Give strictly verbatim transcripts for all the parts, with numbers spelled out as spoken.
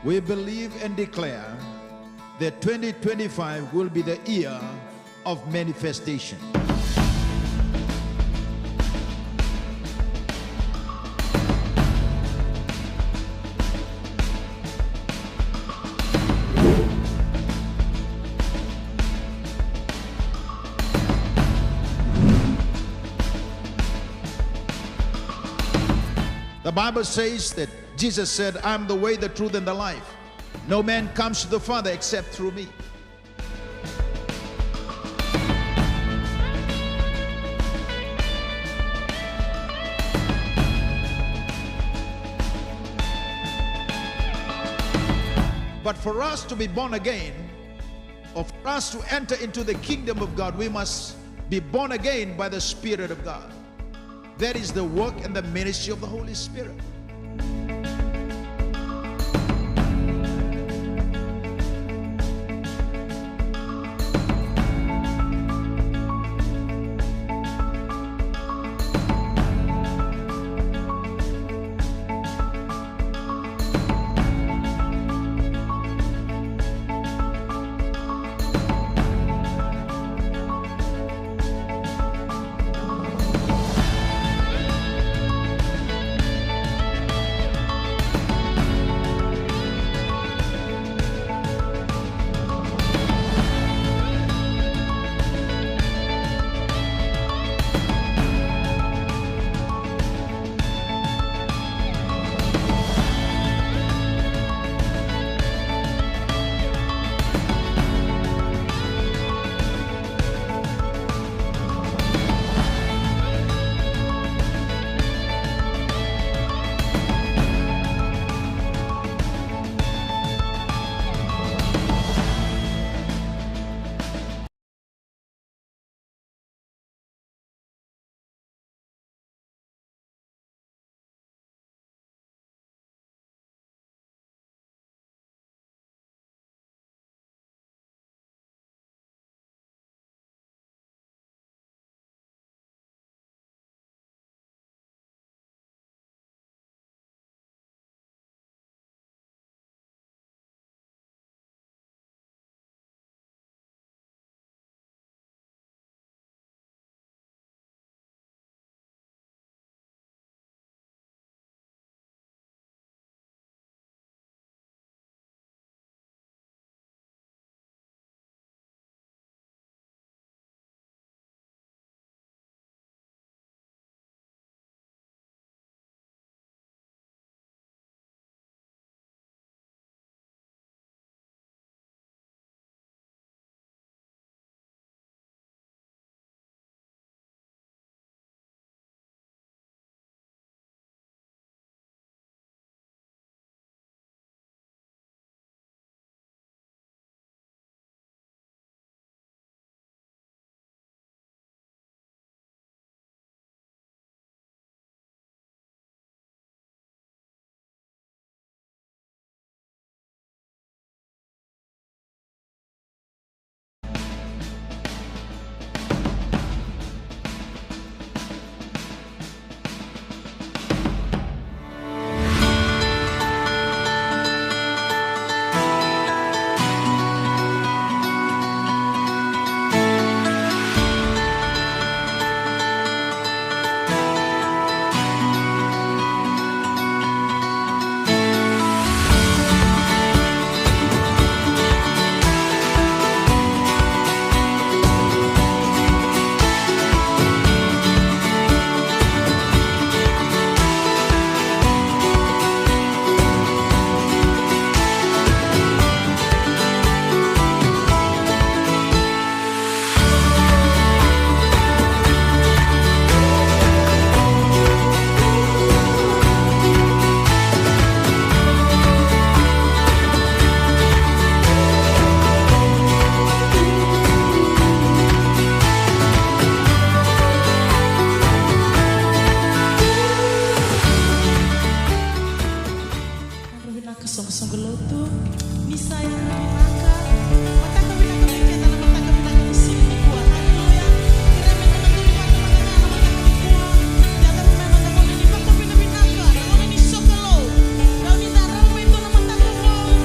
We believe and declare that twenty twenty-five will be the year of manifestation. The Bible says that Jesus said, "I am the way, the truth, and the life. No man comes to the Father except through me." But for us to be born again, or for us to enter into the kingdom of God, we must be born again by the Spirit of God. That is the work and the ministry of the Holy Spirit. Vinaka, soqosoqo lotu. Ni sa yaco vinaka. Mataka vinaka vei keda na mataka vinaka ni siga nikua. Haleluya. Kerea me da na duri vata mada ga na mataka nikua. Yaco mai na gauna ni vakavinavinaka, na gauna ni sokalou. Rawa ni da raba mai dua na mataka vou.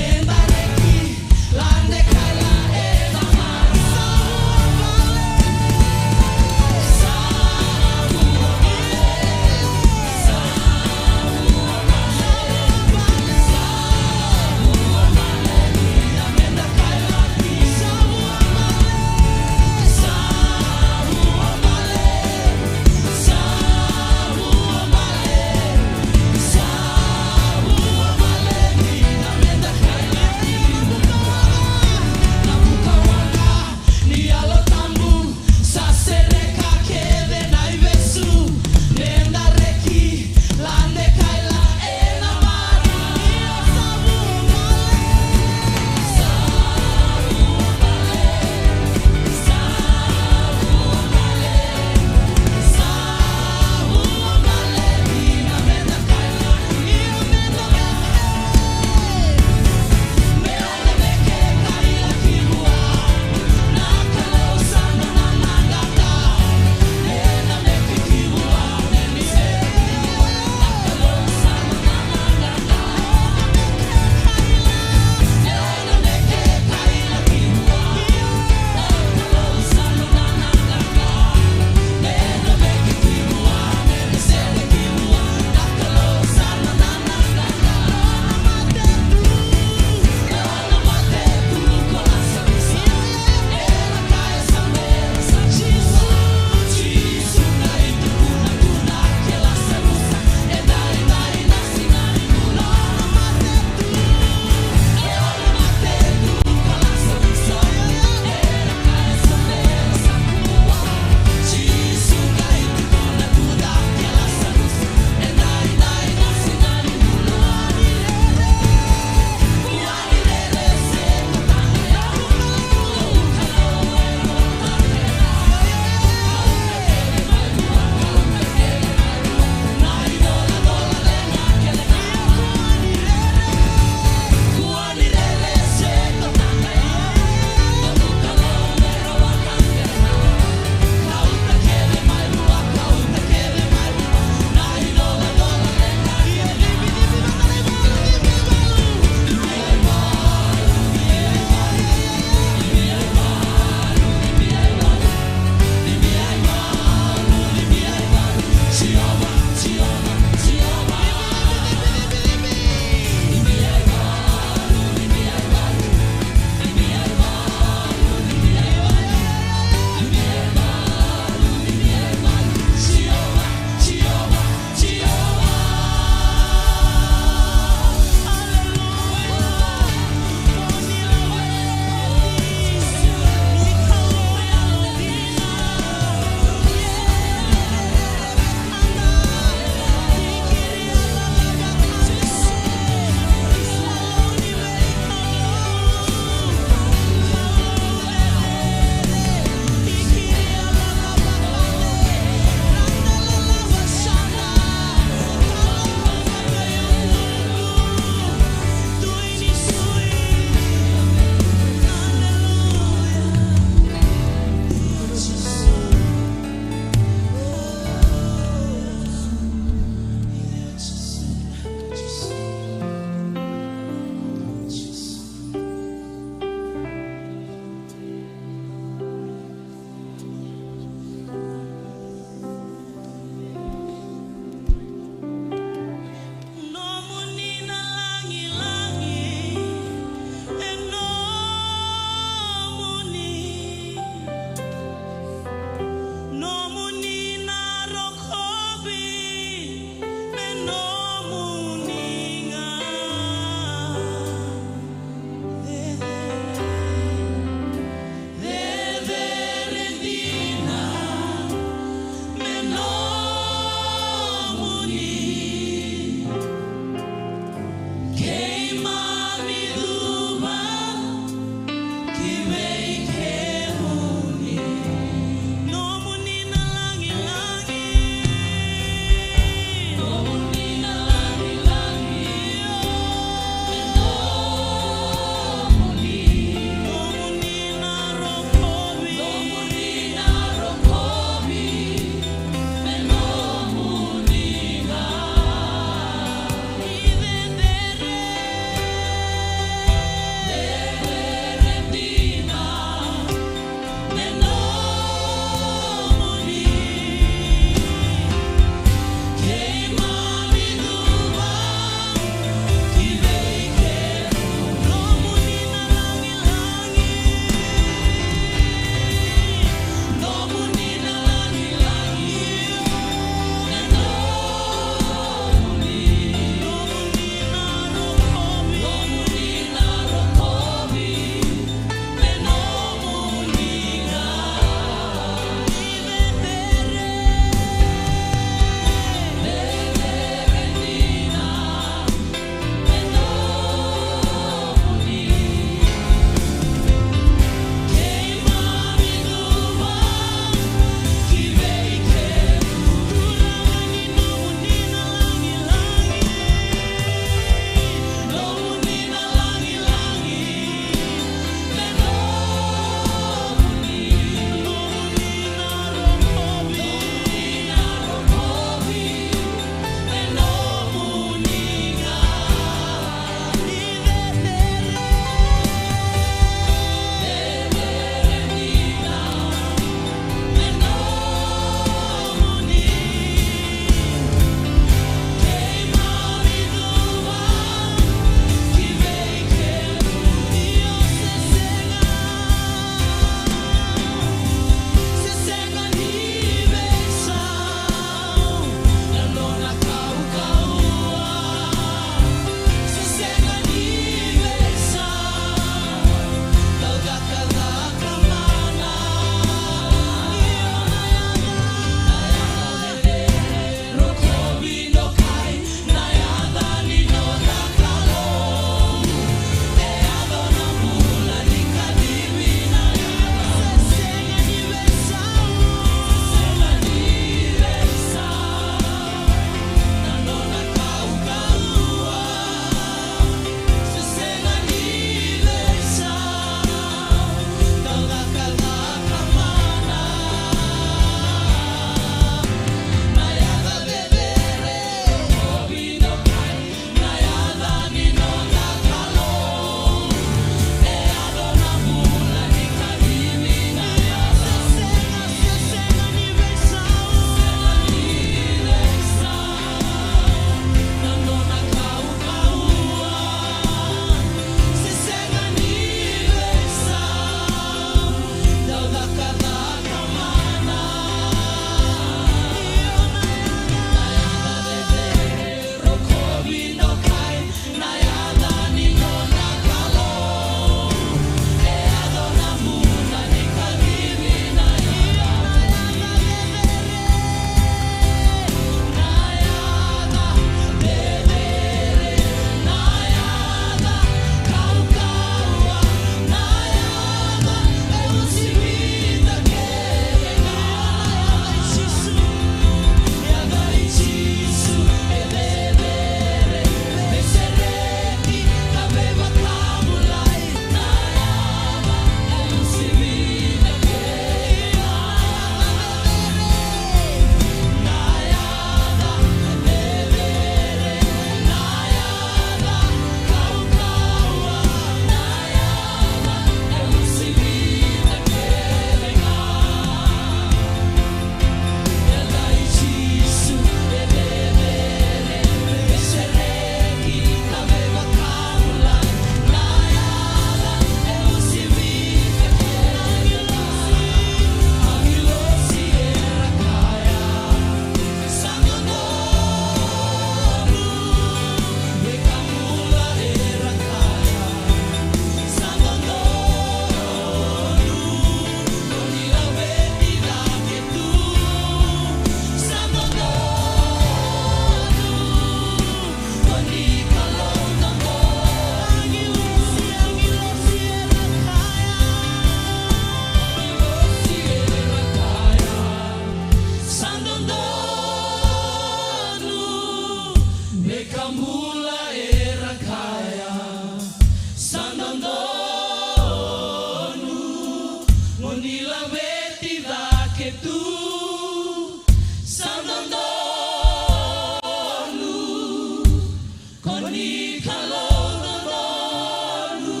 Ni Kalou dodonu.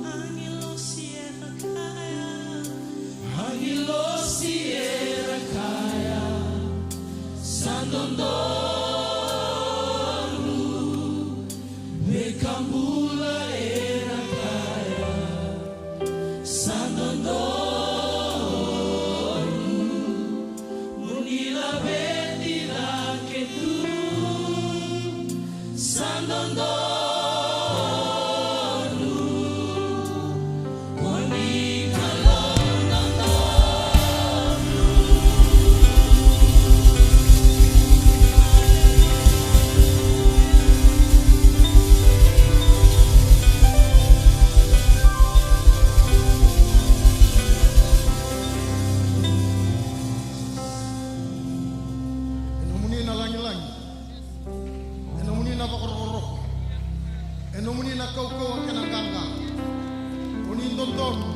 Agilosi era kaya. Agilosi era kaya. Sa dodonu. Veika bula era kaya. Sa dodonu. Mo ni laveti cake tu. Sa dodonu. Ko ni Kalou dodonu. E nomuni na lagilagi. E nomuni na vakarokoroko. E nomuni na kaukauwa kei na qaqa. O ni dodonu.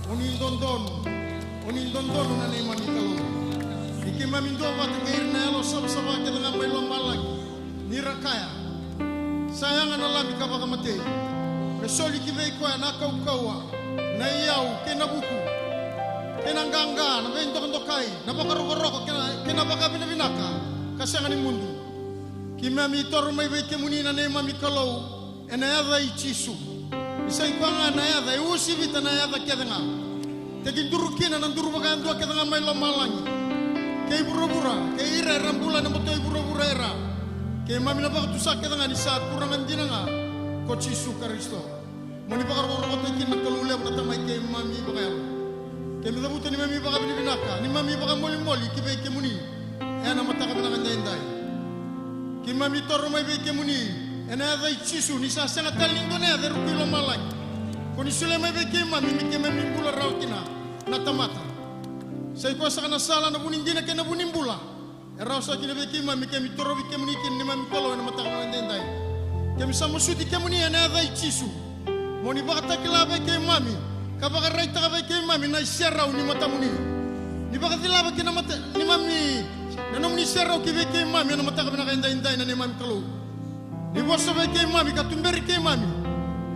O ni dodonu. O ni dodonu na neimami Kalou. Ni keimami duavata kei ira na yalo savasava kece ga mai lomalagi. Ni ra kaya. Sa yaga na lami ka vakamatei. Me soli ki vei koya na kaukauwa, na iyau, kei na vuku, kei na qaqa, na veidokadokai, na vakarokoroko, kei na, kei na vakavinavinaka, ka sega ni mudu. Keimami toro mai vei kemuni na neimami Kalou, ena yaca i Jisu. Ni sa i koya ga na yaca, e uasivita na yaca kece ga. Tekiduru kina na duru vakayadua kece ga mai lomalagi. Kei vuravura, kei ira era bula ena boto i vuravura era. Keimami na vakatusa kece ga ni sa turaga dina ga ko Jisu Karisito. Mo ni vakarokorokotaki kina na Kalou levu na Tamai keimami vakayalo. Keimami cavuta neimami vakavinavinaka, neimami vakamolimoli ki vei kemuni. Ena mataka vinaka edaidai. Keimami toro mai vei kemuni, ena yaca i Jisu, ni sa sega tale ni dua na yaca e ruku i lomalagi. Ko ni solia mai vei keimami, me keimami bula rawa kina na tamata. Sa i koya saka na sala, na vu ni dina kei na vu ni bula. E rawa saka kina vei keimami, keimami torovi kemuni kina neimami Kalou ena mataka vinaka edaidai. Keimami sa masuti kemuni ena yaca i Jisu. Mo ni vakatakila vei keimami, ka vakaraitaka vei keimami na iserau ni matamuni. Ni vakacilava ki na mata, neimami, na nomuni serau ki vei keimami ena mataka vinaka edaidai na neimami Kalou. Ni vosa vei keimami ka tuberi keimami.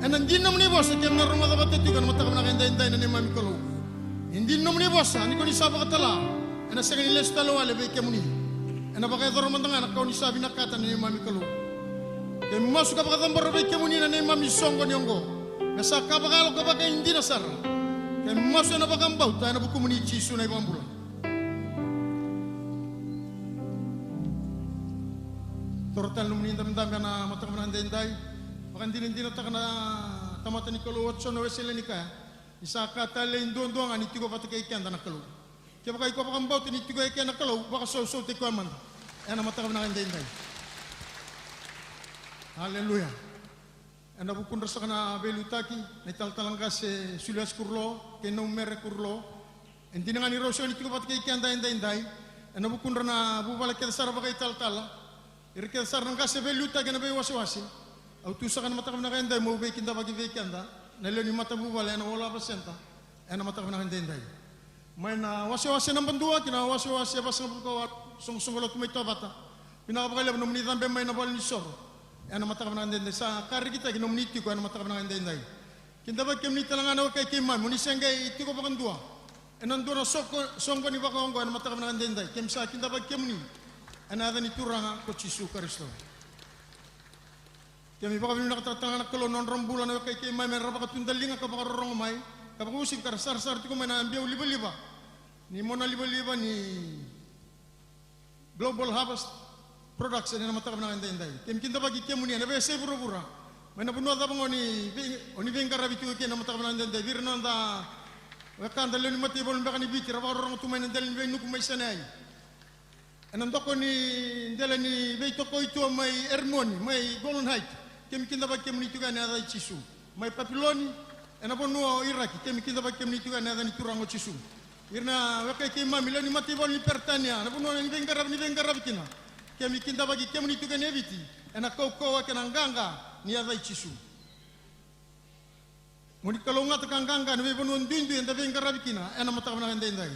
Ena dina nomuni vosa keimami na rogoca vata tiko ena mataka vinaka edaidai na neimami Kalou. Ni dina nomuni vosa ni ko ni sa vakatala. Ena sega ni lesu tale wale vei kemuni. Ena vakayacora mada ga na ka o ni sa vinakata na neimami Kalou. Keimami masu ka vakacabora vei kemuni na neimami soqo ni oqo. Me sa ka vakayalo ka vakaidina sara. Keimami masu ena vakabauta ena vukumuni Jisu na iVakabula. Toro tale nomuni dabedabe ena mataka vinaka edaidai. Vakadinadinataka na tamata ni Kalou o Jone Wesele ni kaya. Ni sa ka talei duadua ga ni tiko vata kei keda na Kalou. Kevaka iko vakabauta ni tiko eke na Kalou, vakasausautaki koya mada. Ena mataka vinaka edaidai. Aleluya. Ena vukudra saka na veiliutaki, na italatala qase Suliasi Kurulo, kei Naumere Kurulo. E dina ga ni rau sega ni tiko vata kei keda edaidai. Ena vukudra na vuvale kece sara vakaitalatala. Ira kece sara na qase veiliutaki ena veiwasewase. Au tu saka ena mataka vinaka edaidai meu veikidavaki vei keda na lewe ni matavuvale ena World Harvest Centre ena mataka vinaka edaidai. Mai na wasewase naba dua ki na wasewase vasagavulu ka walu, soqosoqo lotu mai Tovata. Vinaka vakalevu nomuni cabe mai na valenisoro ena mataka vinaka edaidai. Sa ka rekitaki nomuni tiko ena mataka vinaka edaidai. Kidavaki kemuni tale ga na wekai keimami, mo ni se qai tiko vakadua ena dua na soqo, soqoni vakaoqo ena mataka vinaka edaidai. Keimami sa kidavaki kemuni ena yaca ni Turaga ko Jisu Karisito. Keimami vakavinavinakataka tale ga na Kalou na nodra bula na wekai keimami era vakatudaliga ka vakarorogo mai, ka vakauasivi ka ra sarasara tiko mai na biau livaliva ni mona livaliva ni Global Harvest Production ena mataka vinaka edaidai. Keimami kidavaki kemuni ena veiyasai vuravura. Mai na vanua cava ga o ni vei, o ni veiqaravi tiko kina ena mataka vinaka edaidai. Vei ira na noda wekada lewe ni mataivalu beka ni Viti, ra vakarorogo tu mai na dela ni veinuku mai Sinai. Ena doko ni dela ni veitokoi tua mai Erimoni, mai Golan Haiti. Keimami kidavaki kemuni tiko ena yaca i Jisu. Mai Papiloni, ena vanua o Iraki, keimami kidavaki kemuni tiko ena yaca ni Turaga o Jisu. Ira na wekai keimami lewe ni mataivalu ni Peritania, na vanua ni veiqaravi, ni veiqaravi kina. Keimami kidavaki kemuni tiko ena Viti, ena kaukauwa kei na qaqa ni yaca i Jisu. Mo ni kalougata ka qaqa ena veivanua duidui eda veiqaravi kina ena mataka vinaka edaidai.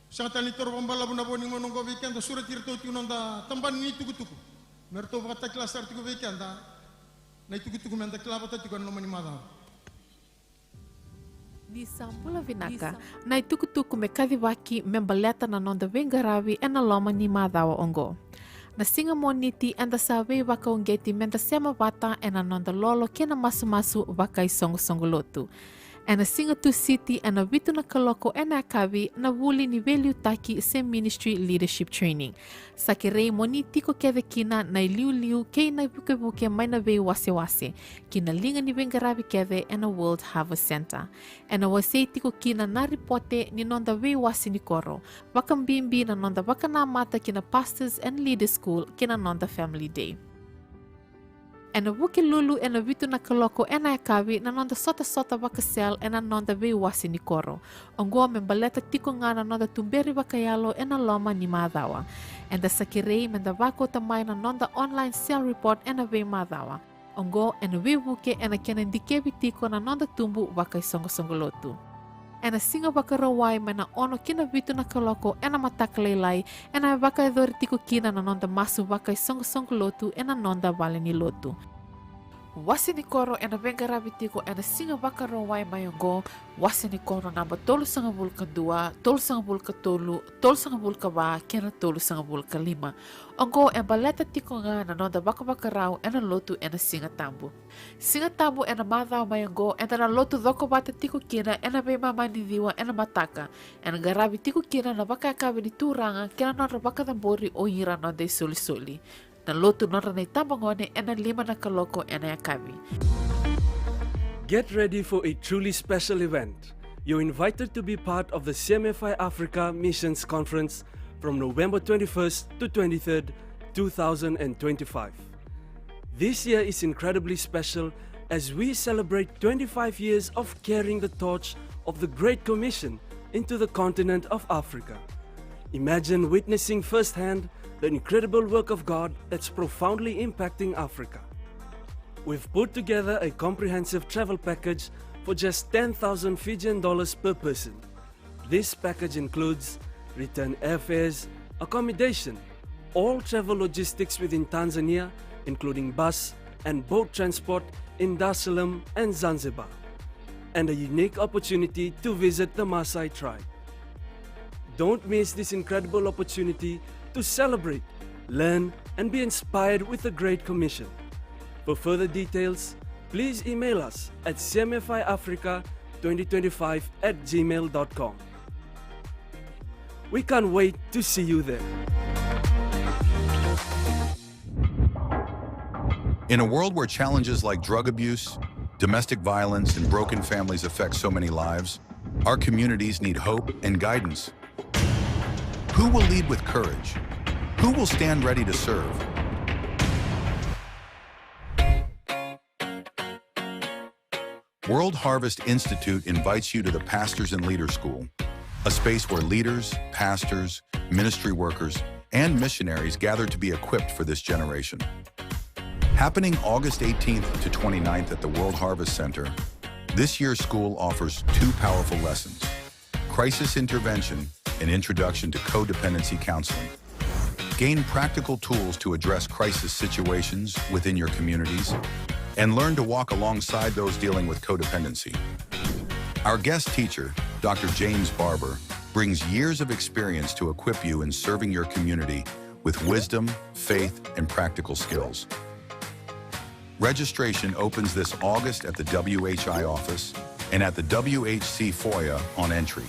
Sega tale ni toro vakabalavu na vo ni gauna oqo vei keda, sureti iratou tiko na noda tabana ni tukutuku. Me ratou vakatakila sara tiko vei keda na itukutuku me da kila vata tiko ena loma ni macawa. Ni sa bula vinaka. Na itukutuku me kacivaki me baleta na noda veiqaravi ena loma ni macawa oqo. Na siga Moniti eda sa veivakauqeti me da sema vata ena noda lolo kei na masumasu vakaisoqosoqo lotu. Ena siga Tusiti ena vitu na kaloko ena yakavi na vuli ni veiliutaki se Ministry Leadership Training. Sa kerei mo ni tiko kece kina na iliuliu kei na ivukevuke mai na veiwasewase ki na liga ni veiqaravi kece ena World Harvest Centre. Ena wasei tiko kina na ripote ni noda veiwase ni koro, vakabibi na noda vakanamata ki na Pastors and Leaders School kei na noda Family Day. Ena Vukelulu ena vitu na kaloko ena yakavi na noda sotasota vaka-cell ena noda veiwase ni koro. Oqo me baleta tiko ga na noda tuberi vakayalo ena loma ni macawa. Eda sa kerei me da vakauta mai na noda online cell report ena veimacawa. Oqo ena veivuke ena kena dikevi tiko na noda tubu vakaisoqosoqo lotu. Ena siga Vakarauwai mai na ono ki na vitu na kaloko ena mataka lailai, ena vakayacori tiko kina na noda masu vakaisoqosoqo lotu ena noda vale ni lotu. Wase ni koro ena veiqaravi tiko ena siga Vakarauwai mai oqo, wase ni koro naba tolusagavulu ka dua, tolusagavulu ka tolu, tolusagavulu ka va kei na tolusagavulu ka lima. Oqo e baleta tiko ga na noda vakavakarau ena lotu ena Siga Tabu. Siga Tabu ena macawa mai oqo eda na lotu cokovata tiko kina ena veimama ni ciwa ena mataka, ena qaravi tiko kina na vakayakavi ni turaga kei na nodra vakacabori o ira noda isolisoli. Na lotu nodra na itabagone ena lima na kaloko ena yakavi. Get ready for a truly special event. You're invited to be part of the C M F I Africa Missions Conference from November twenty-first to twenty-third, two thousand and twenty-five. This year is incredibly special as we celebrate twenty-five years of carrying the torch of the Great Commission into the continent of Africa. Imagine witnessing firsthand the incredible work of God that's profoundly impacting Africa. We've put together a comprehensive travel package for just ten thousand Fijian dollars per person. This package includes return airfares, accommodation, all travel logistics within Tanzania, including bus and boat transport in Dar es Salaam and Zanzibar, and a unique opportunity to visit the Maasai tribe. Don't miss this incredible opportunity to celebrate, learn, and be inspired with the Great Commission. For further details, please email us at C M F I Africa twenty twenty-five at gmail dot com. We can't wait to see you there. In a world where challenges like drug abuse, domestic violence, and broken families affect so many lives, our communities need hope and guidance. Who will lead with courage? Who will stand ready to serve? World Harvest Institute invites you to the Pastors and Leaders School, a space where leaders, pastors, ministry workers, and missionaries gather to be equipped for this generation. Happening August eighteenth to twenty-ninth at the World Harvest Center, this year's school offers two powerful lessons: crisis intervention and introduction to codependency counseling. Gain practical tools to address crisis situations within your communities and learn to walk alongside those dealing with codependency. Our guest teacher, Doctor James Barber, brings years of experience to equip you in serving your community with wisdom, faith, and practical skills. Registration opens this August at the W H I office and at the W H C foyer on entry.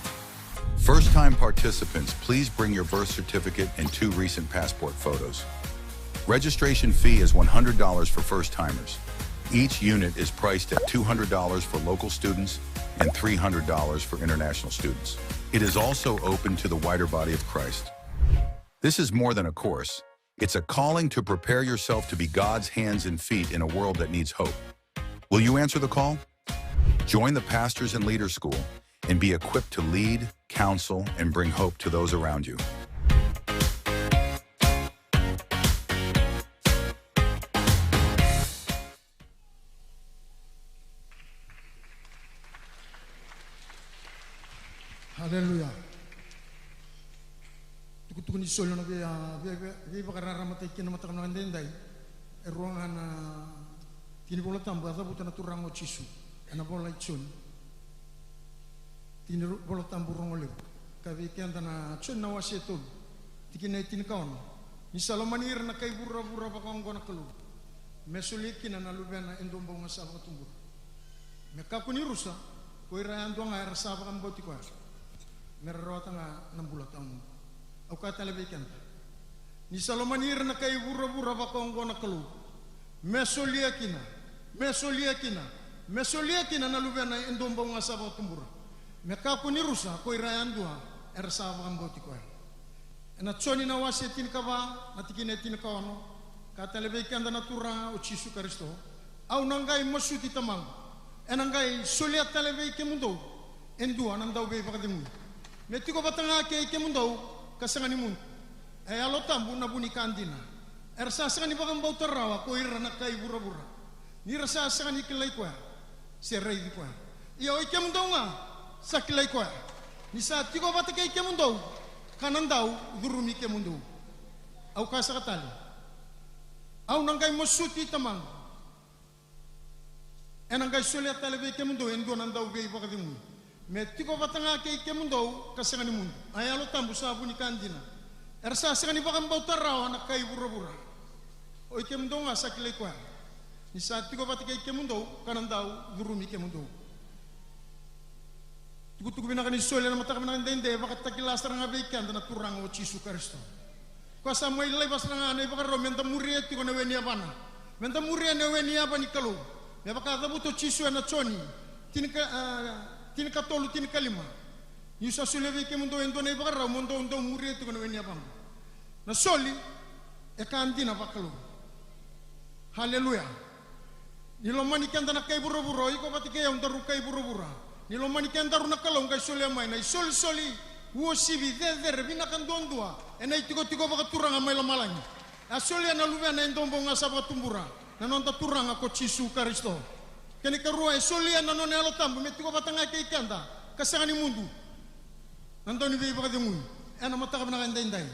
First-time participants, please bring your birth certificate and two recent passport photos. Registration fee is one hundred dollars for first-timers. Each unit is priced at two hundred dollars for local students and three hundred dollars for international students. It is also open to the wider body of Christ. This is more than a course. It's a calling to prepare yourself to be God's hands and feet in a world that needs hope. Will you answer the call? Join the Pastors and Leaders School and be equipped to lead, counsel, and bring hope to those around you. Aleluya. Tukutuku ni soli na vei, a, vei, vei, veivakararamataki kina mataka na daidai. E rua ga na tikina iVola Tabu a cavuta na Turaga o Jisu ena vola i Joni. Tikina iVola Tabu rogo levu. Ka vei keda na Joni na wase e tolu, tikina e tinikaono. Ni sa lomani ira na kai vuravura vakaoqo na Kalou, me solia kina na Luvena e dua bau ga sa vakatubura, me kakua ni rusa ko ira yadua ga era sa vakabauti koya, me ra rawata ga na bula tawamudu. Au kaya tale vei keda, ni sa lomani ira na kai vuravura vakaoqo na Kalou, me solia kina, me solia kina, me solia kina na Luvena e dua bau ga sa vakatubura, me kakua ni rusa ko ira yadua era sa vakabauti koya. Ena Joni na wase e tinikava, na tikina e tinikaono, kaya tale vei keda na Turaga o Jisu Karisito: Au na qai masuti Tamaqu, ena qai solia tale vei kemudou e dua na dauveivakacegui, me tiko vata ga kei kemudou ka sega ni mudu, a Yalo Tabu na vu ni ka dina. Era sa sega ni vakabauta rawa ko ira na kai vuravura, ni ra sa sega ni kilai koya se raici koya. Ia oi kemudou ga sa kilai koya, ni sa tiko vata kei kemudou ka na dau curumi kemudou. Au kaya saka tale, au na qai masuti Tamaqu, ena qai solia tale vei kemudou e dua na dauveivakacegui, me tiko vata ga kei kemudou ka sega ni mudu, a Yalo Tabu sa vu ni ka dina. Era sa sega ni vakabauta rawa na kai vuravura. Oi kemudou ga sa kilai koya, ni sa tiko vata kei kemudou ka na dau curumi kemudou. Tukutuku vinaka ni soli ena mataka vinaka edaidai e vakatakila sara ga vei keda na Turaga o Jisu Karisito. Koya sa mai laiva sara ga na ivakarau meda muria tiko na we ni yavana, meda muria na we ni yava ni Kalou. Me vaka cavuta o Jisu ena Joni tinika, a, tinikatolu, tinikalima: Niu sa solia vei kemudou e dua na ivakarau mo dou dau muria tiko na we ni yavaqu. Na soli e ka dina vakalou. Haleluya. Ni lomani keda na kai vuravura, o iko vata kei au daru kai vuravura. Ni lomani kedaru na Kalou, qai solia mai na isolisoli, uasivi, cecere, vinaka duadua ena itikotiko vakaturaga mai lomalagi. E a solia na Luvena e dua bau ga sa vakatubura, na noda Turaga ko Jisu Karisito. Kena ikarua, e solia na nona Yalo Tabu me tiko vata ga kei keda ka sega ni mudu, na dauniveivakacegui, ena mataka vinaka edaidai.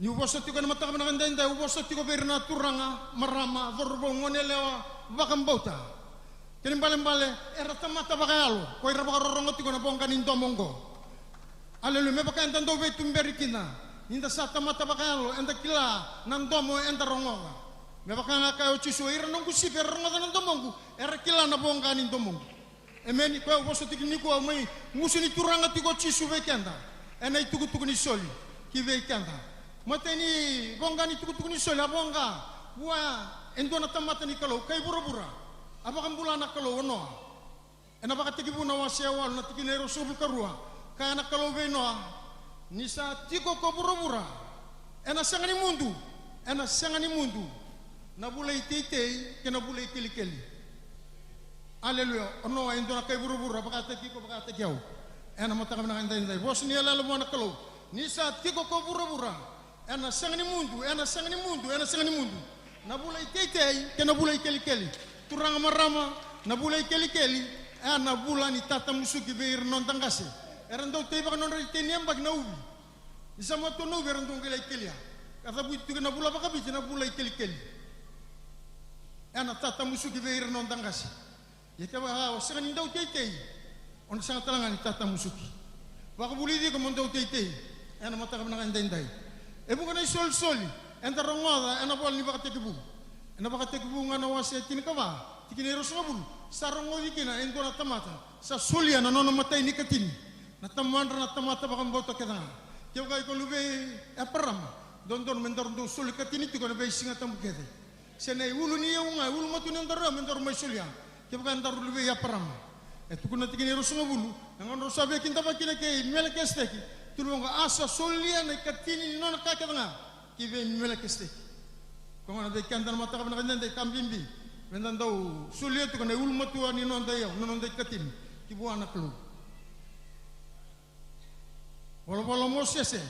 Niu vosa tiko ena mataka vinaka edaidai, au vosa tiko vei ira na turaga, marama, cauravou, goneyalewa vakabauta. Kena ibalebale, era tamata vakayalo ko ira vakarorogo tiko na voqa ni domo oqo. Aleluya. Me vaka eda dau veituberi kina, ni da sa tamata vakayalo, eda kila na domo eda rogoca. Me vaka ga kaya o Jisu, ira noqu sipi era rogoca na domoqu, era kila na voqa ni domoqu. Emeni. Koya au vosa tiko nikua, au mai gusu ni Turaga tiko o Jisu vei keda ena itukutuku ni soli ki vei keda. Matai ni voqa ni tukutuku ni soli, a voqa vua e dua na tamata ni Kalou, kai vuravura. A vakabula na Kalou o Noa. Ena Vakatekivu na wase e walu na tikina e ruasagavulu ka rua, kaya na Kalou vei Noa, ni sa tiko ko vuravura, ena sega ni mudu, ena sega ni mudu na vula iteitei kei na vula ikelikeli. Aleluya. O Noa e dua na kai vuravura, vakataki iko, vakataki au. Ena mataka vinaka edaidai, vosa ni yalayala vua na Kalou, ni sa tiko ko vuravura, ena sega ni mudu, ena sega ni mudu, ena sega ni mudu na vula iteitei kei na vula ikelikeli. Turaga, marama, na vula ikelikeli e a na vula ni tatamusuki vei ira na noda qase. Era dau teivaka nodra itei ni yabaki na uvi. Ni sa matua na uvi era dau qai lai kelia. Ka cavuti tiko na vula vakaviti na vula ikelikeli, e a na tatamusuki vei ira na noda qase. Ia kevaka o sega ni dau teitei, o na sega tale ga ni tatamusuki. Vakavulici iko mo dau teitei ena mataka vinaka edaidai. E vuqa na isolisoli eda rogoca ena vola ni Vakatekivu. Ena Vakatekivu ga na wase e tinikava, tikina e ruasagavulu, sa rogoci kina e dua na tamata sa solia na nona matai ni katini. Na tamadra na tamata vakabauta kece ga. Kevaka iko luvei Eparama, dodonu me daru dau soli katini tiko ena veisiga tabu kece. Se na iulu ni iyau ga, ulumatua ni nodaru iyau me daru mai solia. Kevaka daru luvei Eparama. E tukuna na tikina e ruasagavulu, na gauna rau sa veikidavaki kina kei Melekiseteki, tukuna vaqo, a sa solia na ikatini ni nona ka kece ga ki vei Melekiseteki. Koya gona vei keda na mataka vinaka edaidai, ka bibi meda dau solia tiko na iulumatua ni noda iyau, na noda ikatini ki vua na Kalou. Volavola o Mosese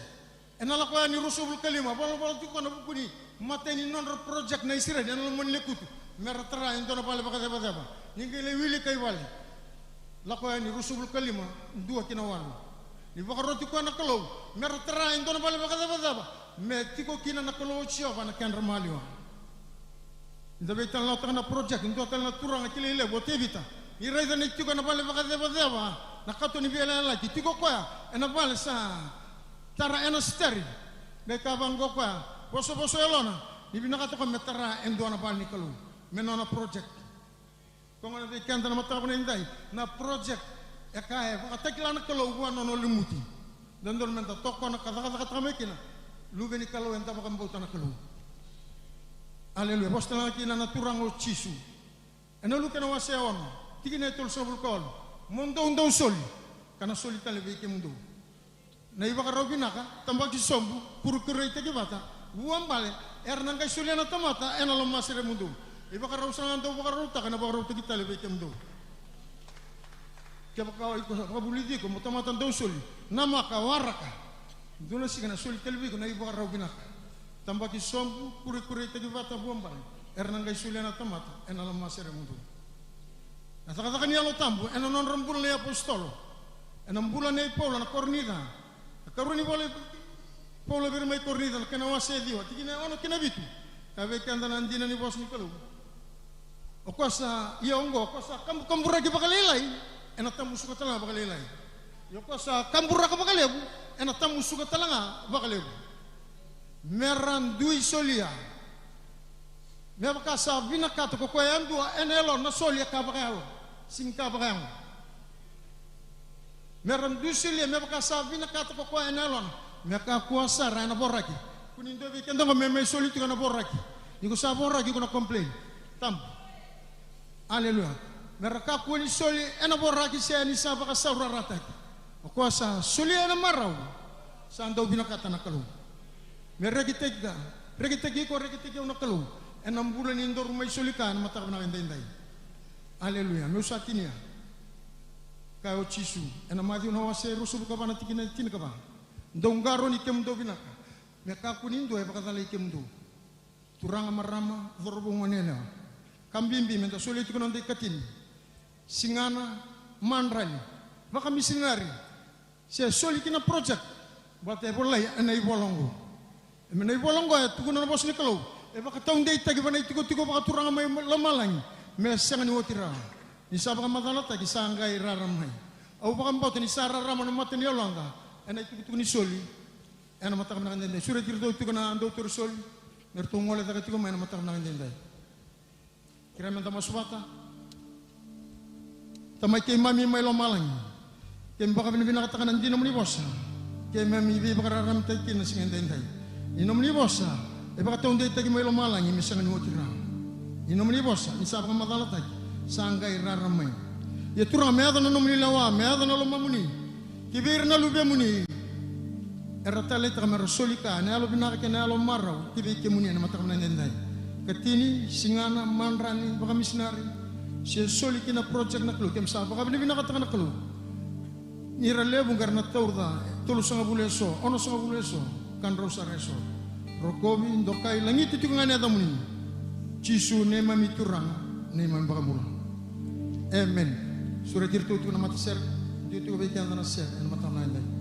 ena Lako Yani ruasagavulu ka lima, volavola tiko na vuku ni matai ni nodra project na Isireli ena loma ni lekutu, me ra tara e dua na vale vakacevaceva. Ni qai lai wilika i vale. Lako Yani ruasagavulu ka lima, dua ki na walu. Ni vakaroti koya na Kalou me ra tara e dua na vale vakacevaceva, me tiko kina na Kalou o Jiova na kedra maliwa. Eda veitalanoataka na project, dua tale na turaga kilai levu o Tevita. Ni raica ni tiko ena vale vakacevaceva, na kato ni veiyalayalati, tiko o koya ena vale sa tara ena steering. Qai kaya vaqo o koya, vosavosa e yalona, ni vinakata o koya me tara e dua na vale ni Kalou, me nona project. Koya gona vei keda na mataka vinaka edaidai, na project e ka e vakatakila na Kalou vua na nona lumuti. Dodonu meda tokona ka cakacakataka mai kina. Luve ni Kalou, eda vakabauta na Kalou. Aleluya. Vosa tale ga kina na Turaga o Jisu. Ena Luke na wase e ono, tikina e tolusagavulu ka walu. Mo dou dau soli, ka na soli tale vei kemudou. Na ivakarau vinaka, tabaki sobu, kurekureitaki vata, vuabale, era na qai solia na tamata ena lomaseremudou. Ivakarau sara ga dou vakarautaka, ena vakarautaki tale vei kemudou. Kevaka o iko sa vakavulici iko mo tamata dau soli, namaka, waraka. Dua na siga na soli tale vei iko na ivakarau vinaka. Tabaki sobu, kurekureitaki vata, vuabale, era na qai solia na tamata ena lomaseremudou. Na cakacaka ni Yalo Tabu ena nodra bula na iapositolo. Ena bula nei Paula na Korinica. Na karua ni vola i Paula vei ira mai Korinica, na kena wase e ciwa, tikina e ono kei na vitu. Kaya vei keda na dina ni vosa ni Kalou. O koya sa, ia oqo, o koya sa kabukaburaki vakalailai, ena tamusuka tale ga vakalailai. Ia o koya sa kaburaka vakalevu, ena tamusuka tale ga vakalevu. Mera dui solia. Me vaka sa vinakata ko koya yadua ena yalona na soli e ka vakayalo, sega ni ka vakayago. Mera dui solia me vaka sa vinakata ko koya ena yalona. Me kakua sara ena voraki. Ko ni dua vei keda oqo me mai soli tiko ena voraki. Ni ko sa voraki ko na complain. Tabu. Aleluya. Mera kakua ni soli ena voraki se ni sa vakasaurarataki. O koya sa solia ena marau, sa dau vinakata na Kalou. Me rekitaki ka, rekitaki iko, rekitaki au na Kalou. Ena bula ni daru mai soli ka ena mataka vinaka edaidai. Aleluya. Meu sa tinia. Kaya o Jisu ena Maciu na wase e ruasagavulu ka va na tikina e tinikava. Dou qarauni kemudou vinaka, me kakua ni dua e vakacalai kemudou. Turaga, marama, cauravou, goneyalewa. Ka bibi meda solia tiko na noda ikatini, sigana, madrali, vakamisinari, se soli ki na project. Baleta e volai ena ivola oqo. E mai na ivola oqo e tukuna na vosa ni Kalou, e vakataudeitaki vua na itikotiko vakaturaga mai lomalagi me sega ni oti rawa. Ni sa vakamacalataki sa qai rara mai. Au vakabauta ni sa rarama na mata ni yaloda ena itukutuku ni soli. Ena mataka vinaka edaidai, sureti iratou tiko na dautori soli me ratou gole cake tiko mai ena mataka vinaka edaidai. Kerea meda masu vata. Tamai keimami mai lomalagi, keimami vakavinavinakataka na dina nomuni vosa. Keimami veivakararamataki kina na siga edaidai. Ni nomuni vosa e vakataudeitaki mai lomalagi me sega ni oti rawa. Ni nomuni vosa ni sa vakamacalataki sa qai rara mai. Ia Turaga, me yaco na nomuni lewa, me yaco na lomamuni ki vei ira na luvemuni era taleitaka mera soli ka ena yalovinaka kei na yalomarau ki vei kemuni ena mataka vinaka edaidai. Katini, sigana, madrali, vakamisinari, se soli ki na project na Kalou, keimami sa vakavinavinakataka na Kalou. Ni ra levu qai ra na tauca, tolusagavulu eso, onosagavulu eso, ka drau sara eso. Rokovi, dokai, lagiti tiko ga na yacamuni. Jisu neimami Turaga, neimami Vakabula. Emeni. Sureti iratou tiko na matasere, dua tiko vei keda na sere ena mataka vinaka edaidai.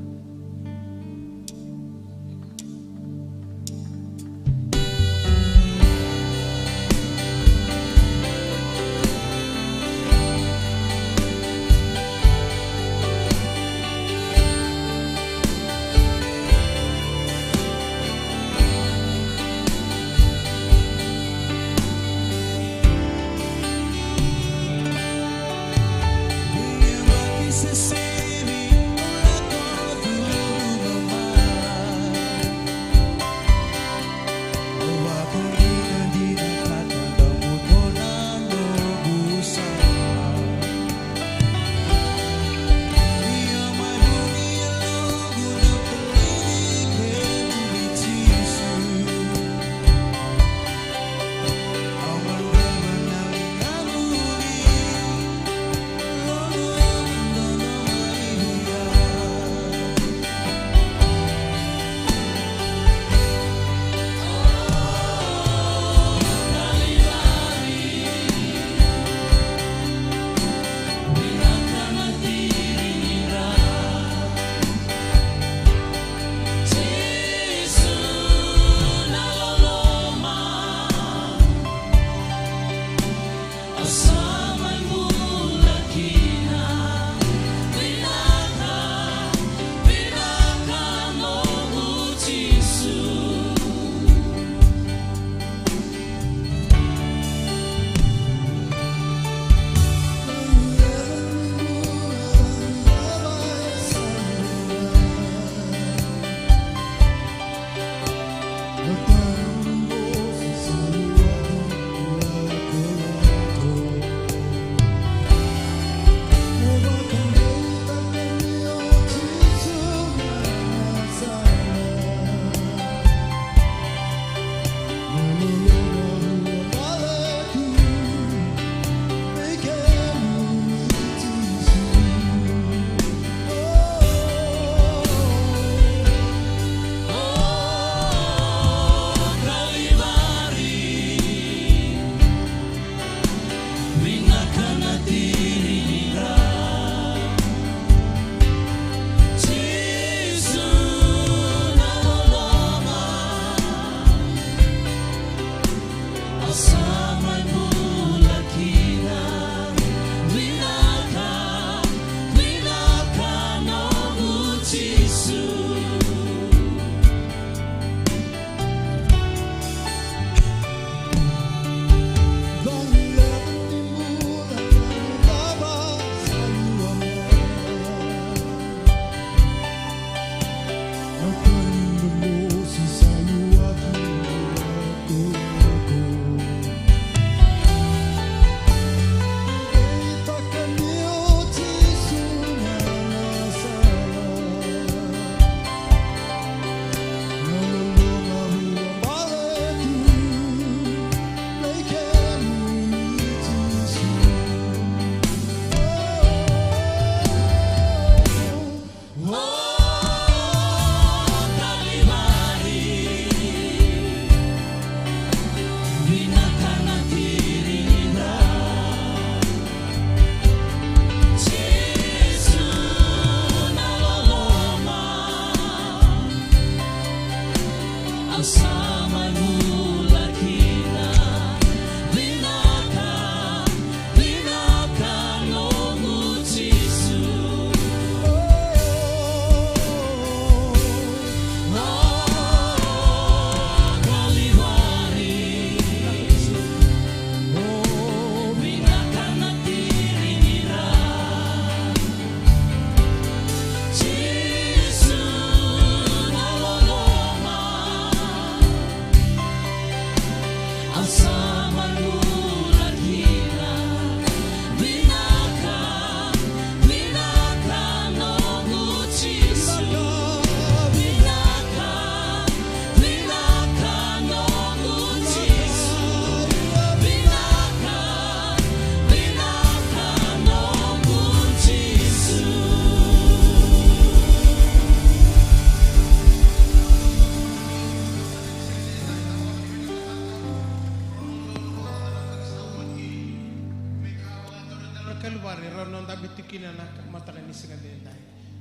Kalivari, rau na dabe tiko kina na mataka ni siga edaidai.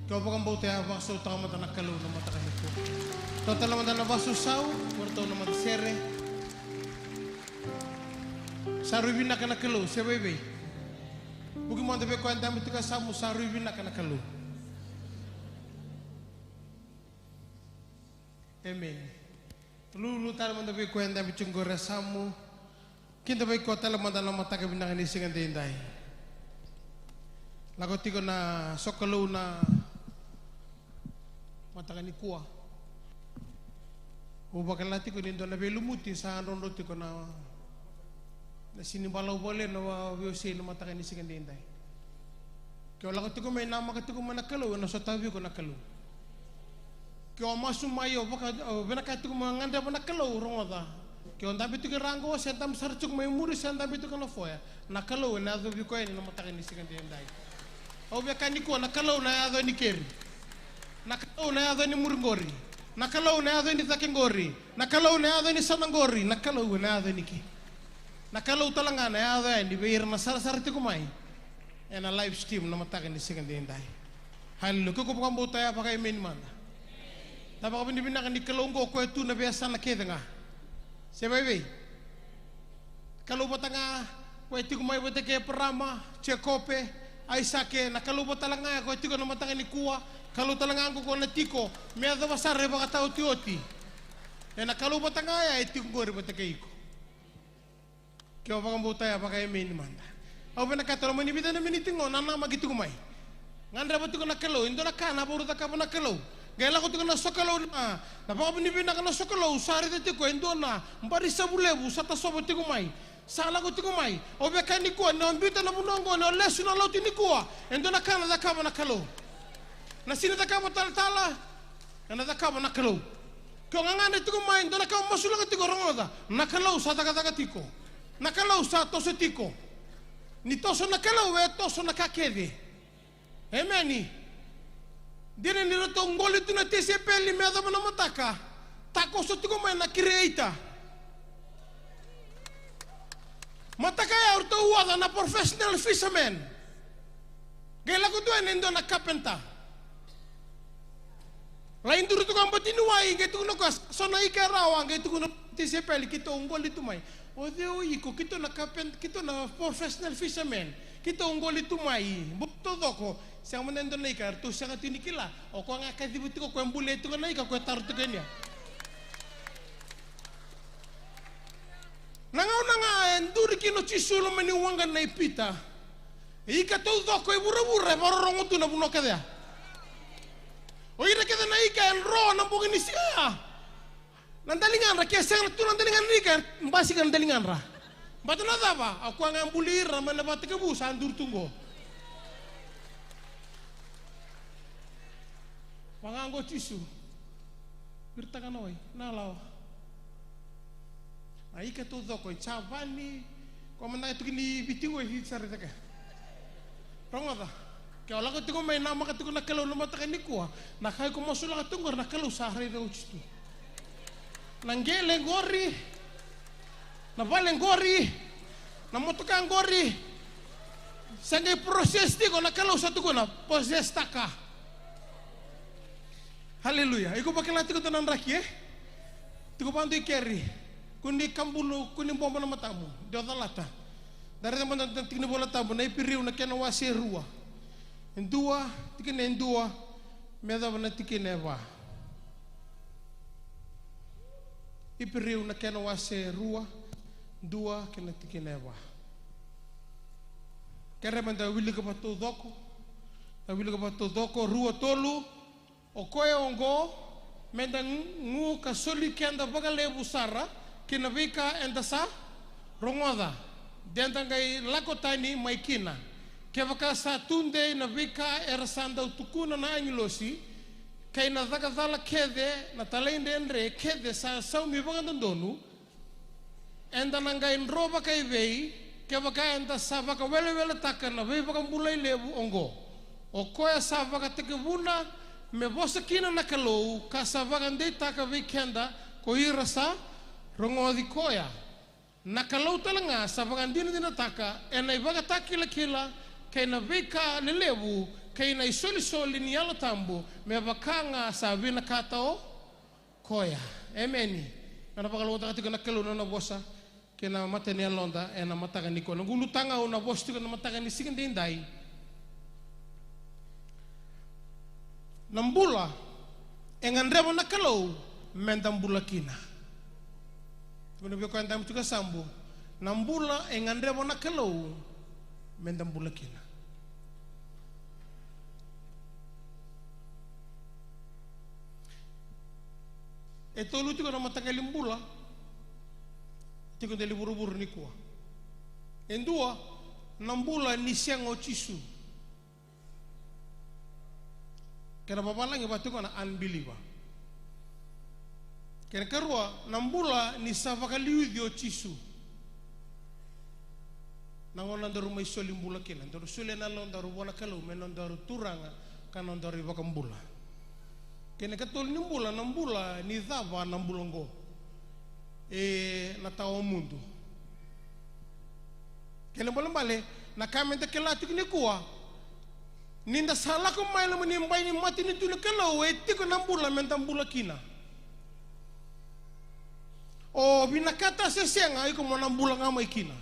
Ke o vakabauta ya, vakasautaka mada na Kalou na mataka nikua. Tou tale mada na vakasausau, o ratou na matasere. Sa rui vinaka na Kalou, se vaivei. Vuki mada vei koya e dabe tiko e yasamu, sa rui vinaka na Kalou. Emeni. Lulu tale mada vei koya e dabe tiko qori e yasamu. Kida vei koya tale mada na mataka vinaka ni siga edaidai. Lako tiko na sokalou na mataka nikua. Au vakila tiko ni dua na veilumuti sa drodro tiko na, na sini balavu vakalevu na veiwasei na mataka ni siga edaidai. Ke o lako tiko mai, namaka tiko mai na Kalou, ena sotavi iko na Kalou. Ke o masu mai, o vaka, o vinakata tiko mai, gadreva na Kalou, rogoca. Ke o dabe tiko i ra qo, se dabe sara tiko mai muri, se dabe tiko na foya, na Kalou ena yacovi iko yani na mataka ni siga edaidai. Au via kaya nikua, na Kalou na yaco yani keri. Na Kalou na yaco yani muri qori. Na Kalou na yaco yani cake qori. Na Kalou na yaco yani sana qori. Na Kalou ena yaco yani ke. Na Kalou tale ga na yaco yani vei ira na sarasara tiko mai ena live stream na mataka ni siga edaidai. Haleluya. Ke ko vakabauta ya, vakaemeni mada. Na vakavinavinaka ni Kalou oqo, o koya tu na veiyasana kece ga. Se vaivei. Kalou vata ga, o koya tiko mai vata kei Eparama, Jekope, Aisake, na Kalou vata tale ga ya, o koya tiko na mataka nikua, Kalou tale ga oqo ko na tiko, me yacova sara e vakataotioti. Ena Kalou vata ga ya e tiko qori vata kei iko. Ke o vakabauta ya, vakaemeni mada. Au vinakata, loma ni vica na miniti qo, na namaki tiko mai. Gadreva tiko na Kalou, e dua na ka na vakarau cakava na Kalou. Qai lako tiko na sokalou na, na vakavinavinaka na sokalou, sa raica tiko e dua na barisavu levu sa tasova tiko mai. Sa lako tiko mai. Au via kaya nikua, ni o biuta na vanua qo, ni o lesu na lotu nikua, e dua na ka na cakava na Kalou. Na sini cakava talatala, ena cakava na Kalou. Ke o gagadre tiko mai, dua na ka o masulaka tiko, rogoca. Na Kalou sa cakacaka tiko. Na Kalou sa toso tiko. Ni toso na Kalou, e toso na ka kece. Emeni. Dina ni ratou qoli tu na tisaipeli me yacova na mataka, takoso tiko mai na Creator. Mataka ya o ratou oca na professional fisherman. Qai lako tu yani e dua na carpenter. Lai duri tu ka bati ni wai, qai tukuna o koya, so na ika e rawa, qai tukuna o tisaipeli, keitou qoli tu mai. O cei o iko, keitou na carpent-, keitou na professional fisherman. Keitou qoli tu mai, bau taucoko, sega mada e dua na ika, eratou sega tu ni kila. O koya ga kaciva tiko, o koya bulia tiko na ika, o koya taro tiko yani ya. Na gauna ga e duri kina o Jisu loma ni waqa nei Pita. Ika taucoko e vuravura e vakarorogo tu na vanua kece ya. O ira kece na ika e dro na bogi ni siga ya. Na daligadra, ke sega tu na daligadra ni ika, e basika na daligadra. Baleta na cava? O koya ga e buli ira mai na vakatekivu sa duri tu qo. Vaka qo o Jisu. Viritaka na wai, na lawa. Na ika taucoko, e Javani, ko mada e tuki ni Viti qo e Viti sara i cake. Rogoca, ke o lako tiko mai namaka tiko na Kalou na mataka nikua, na ka iko masulaka tiko qori na Kalou sa raica oti tu. Na qele qori, na vale qori, na motoka qori, sa qai process tiko, na Kalou sa tukuna, possess taka. Haleluya. Iko vakila tiko dua na draki, e? Tiko vakadua i keri. Kua ni kabulu, kua ni bobo na matamu. Dou calata. Da raica mada na tiki ni Vola Tabu, na Iperiu na kena wase e rua. E dua, tikina e dua, me yacova na tikina e va. Iperiu na kena wase e rua, dua kei na tikina e va. Kerea meda wilika vakataucoko, da wilika vakataucoko, rua, tolu. O koya oqo, meda gu ka soli keda vakalevu sara ki na veika eda sa rogoca, de da qai lako tani mai kina. Kevaka sa tudei na veika era sa dau tukuna na agilosi, kei na cakacala kece, na talaidredre kece sa saumi vakadodonu, eda na qai dro vakaivei, kevaka eda sa vakaweleweletaka na veivakabulai levu oqo? O koya sa vakatekivuna me vosa kina na Kalou, ka sa vakadeitaka vei keda ko ira sa rogoci koya. Na Kalou tale ga sa vakadinadinataka ena ivakatakilakila kei na veika lelevu, kei na isolisoli ni Yalo Tabu, me vaka ga sa vinakata o koya. Emeni. Na, na vakalougatataka tiko na Kalou na nona vosa kei na mata ni yaloda ena mataka nikua. Na noqu ulutaga au na vosa tiko ena mataka ni siga edaidai. Na bula e gadreva na Kalou meda bula kina. Tukuna vei koya e dabe tiko e yasamu. Na bula e gadreva na Kalou meda bula kina. E tolu tiko na mataqali bula tiko e dela ni vuravura nikua. E dua, na bula ni sega o Jisu. Kena vavalagi vaka tiko na unbeliever. Kena karua, na bula ni sa vakaliuci o Jisu. Na gauna daru mai soli bula kina, daru solia na yalodaru vua na Kalou me nodaru Turaga ka nodaru iVakabula. Kena katolu ni bula, na bula ni cava na bula oqo. E na tawa mudu. Kena ibalebale, na ka meda kila tiko nikua, ni da sa lako mai loma ni bai ni matanitu ni Kalou, e tiko na bula meda bula kina. O vinakata se sega, iko mo na bula ga mai kina.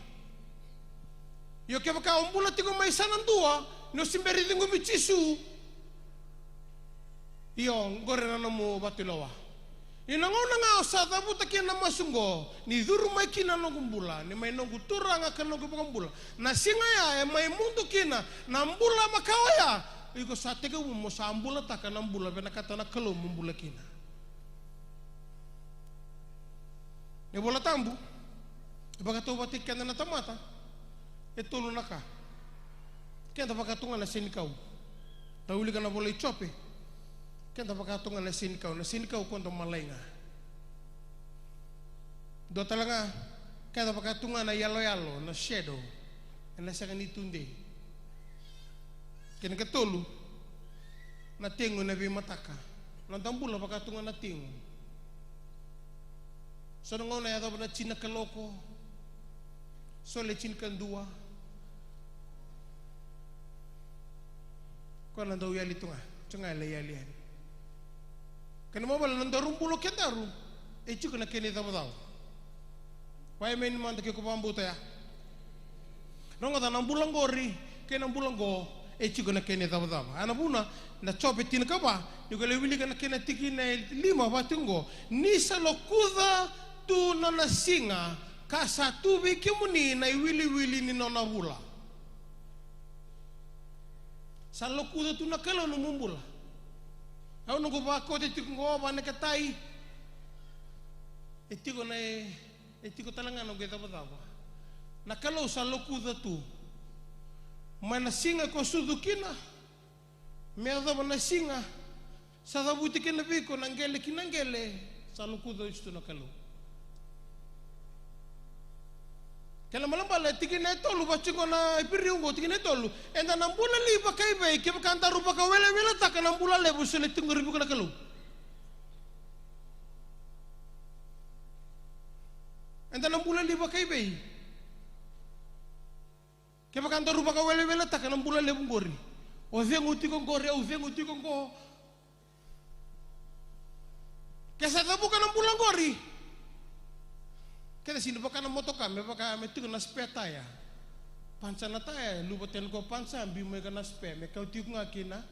Io kevaka o bula tiko mai sa na dua, ni o se bera ni ciqomi Jisu. Io, qori na nomu vatulewa. Ia na gauna ga o sa cavuta kina na masu oqo, ni curu mai kina na noqu bula, ni mai noqu Turaga ka noqu iVakabula. Na siga ya e mai mudu kina na bula makawa ya. Iko sa tekivu mo sa bulataka na bula vinakata na Kalou mo bula kina. Na iVola Tabu e vakatauvataki keda na tamata e tolu na ka. Keda vaka tu ga na senikau. Da wilika na vola i Jope. Keda vaka tu ga na senikau, na senikau koto malai ga. Dua tale ga, keda vaka tu ga na yaloyalo, na shadow, ena sega ni tudei. Kena katolu, na tegu ena veimataka. Noda bula vaka tu ga na tegu. So na gauna yacova na tini na kaloko, so le tini ka dua. Koya na dau yali tu ga, tu ga e lai yali yani. Kena ibalebale na nodaru bula o kedaru e tiko na kena icavacava. Vakaemeni mada ke ko vakabauta ya. Rogoca na bula qori kei na bula qo e tiko na kena icavacava. A na vuna na Jope tinikava, ni ko lai wilika na kena tikina e lima vaka tiko qo, ni sa lokuca tu nona siga ka sa tu vei kemuni na iwiliwili ni nona vula. Sa lokuca tu na Kalou nomu bula. Au noqu vakote tiko qo vakaneketai. E tiko na e, e tiko tale ga noqu icavacava. Na Kalou sa lokuca tu. Mai na siga ko sucu kina me yacova na siga sa cavuti kina vei iko na qele ki na qele, sa lokuca oti tu na Kalou. Kena ibalebale tikina e tolu, vaka tiko na Iperiu qo tikina e tolu. Eda na bula li vakaivei kevaka daru vakaweleweletaka na bula levu se le tiko qori vei iko na Kalou? Eda na bula li vakaivei kevaka daru vakaweleweletaka na bula levu qori? O cegu tiko qori, au cegu tiko qo. Ke sa cavuka na bula qori, ke sa sega ni vaka na motoka me vaka me tiko na spare tire. Panca na tire, luva tani ko panca, biu mai ka na spare, me kau tiko ga kina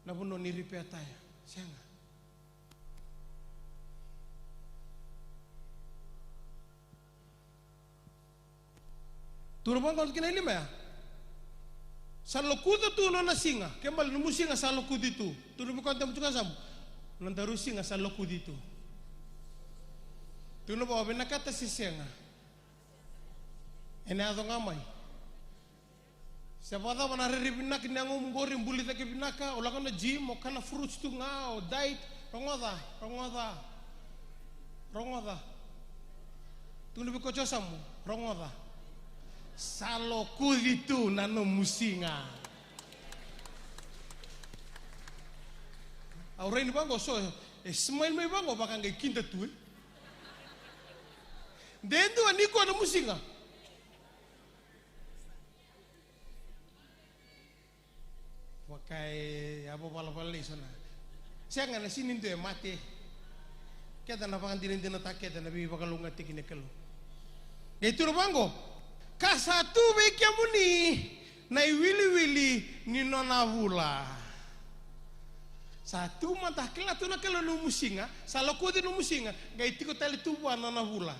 na vanua ni repair tire. Sega. Tukuna vaqo kina e lima ya. Sa lokuca tu nona siga. Ke bale nomu siga sa lokuci tu. Tukuna vei koya dabe tiko e yasamu. Nodaru siga sa lokuci tu. Tukuna vaqo, vinakata se sega, ena yaco ga mai. Se vakacava na rairai vinaka ni yagomu qori, buli cake vinaka, o lako na gym, o kana fruits tu ga, o diet, rogoca, rogoca, rogoca. Tukuna vei koya e yasamu, rogoca. Sa lokuci tu na nomu siga. Au rai ni vaqo so, e smile mai vaqo vaka qai kida tu, e. De dua ni koya nomu siga. Vaka e a vavalavala nei so na. Sega, na sini dua e mate. Keda na vakadinadinataka keda na veivakalougatataki ni Kalou. Qai tukuna vaqo, ka sa tu vei kemuni na iwiliwili ni nona vula. Sa tu mada, kila tu na Kalou na nomu siga, sa lokuci na nomu siga, qai tiko tale tu vua na nona vula.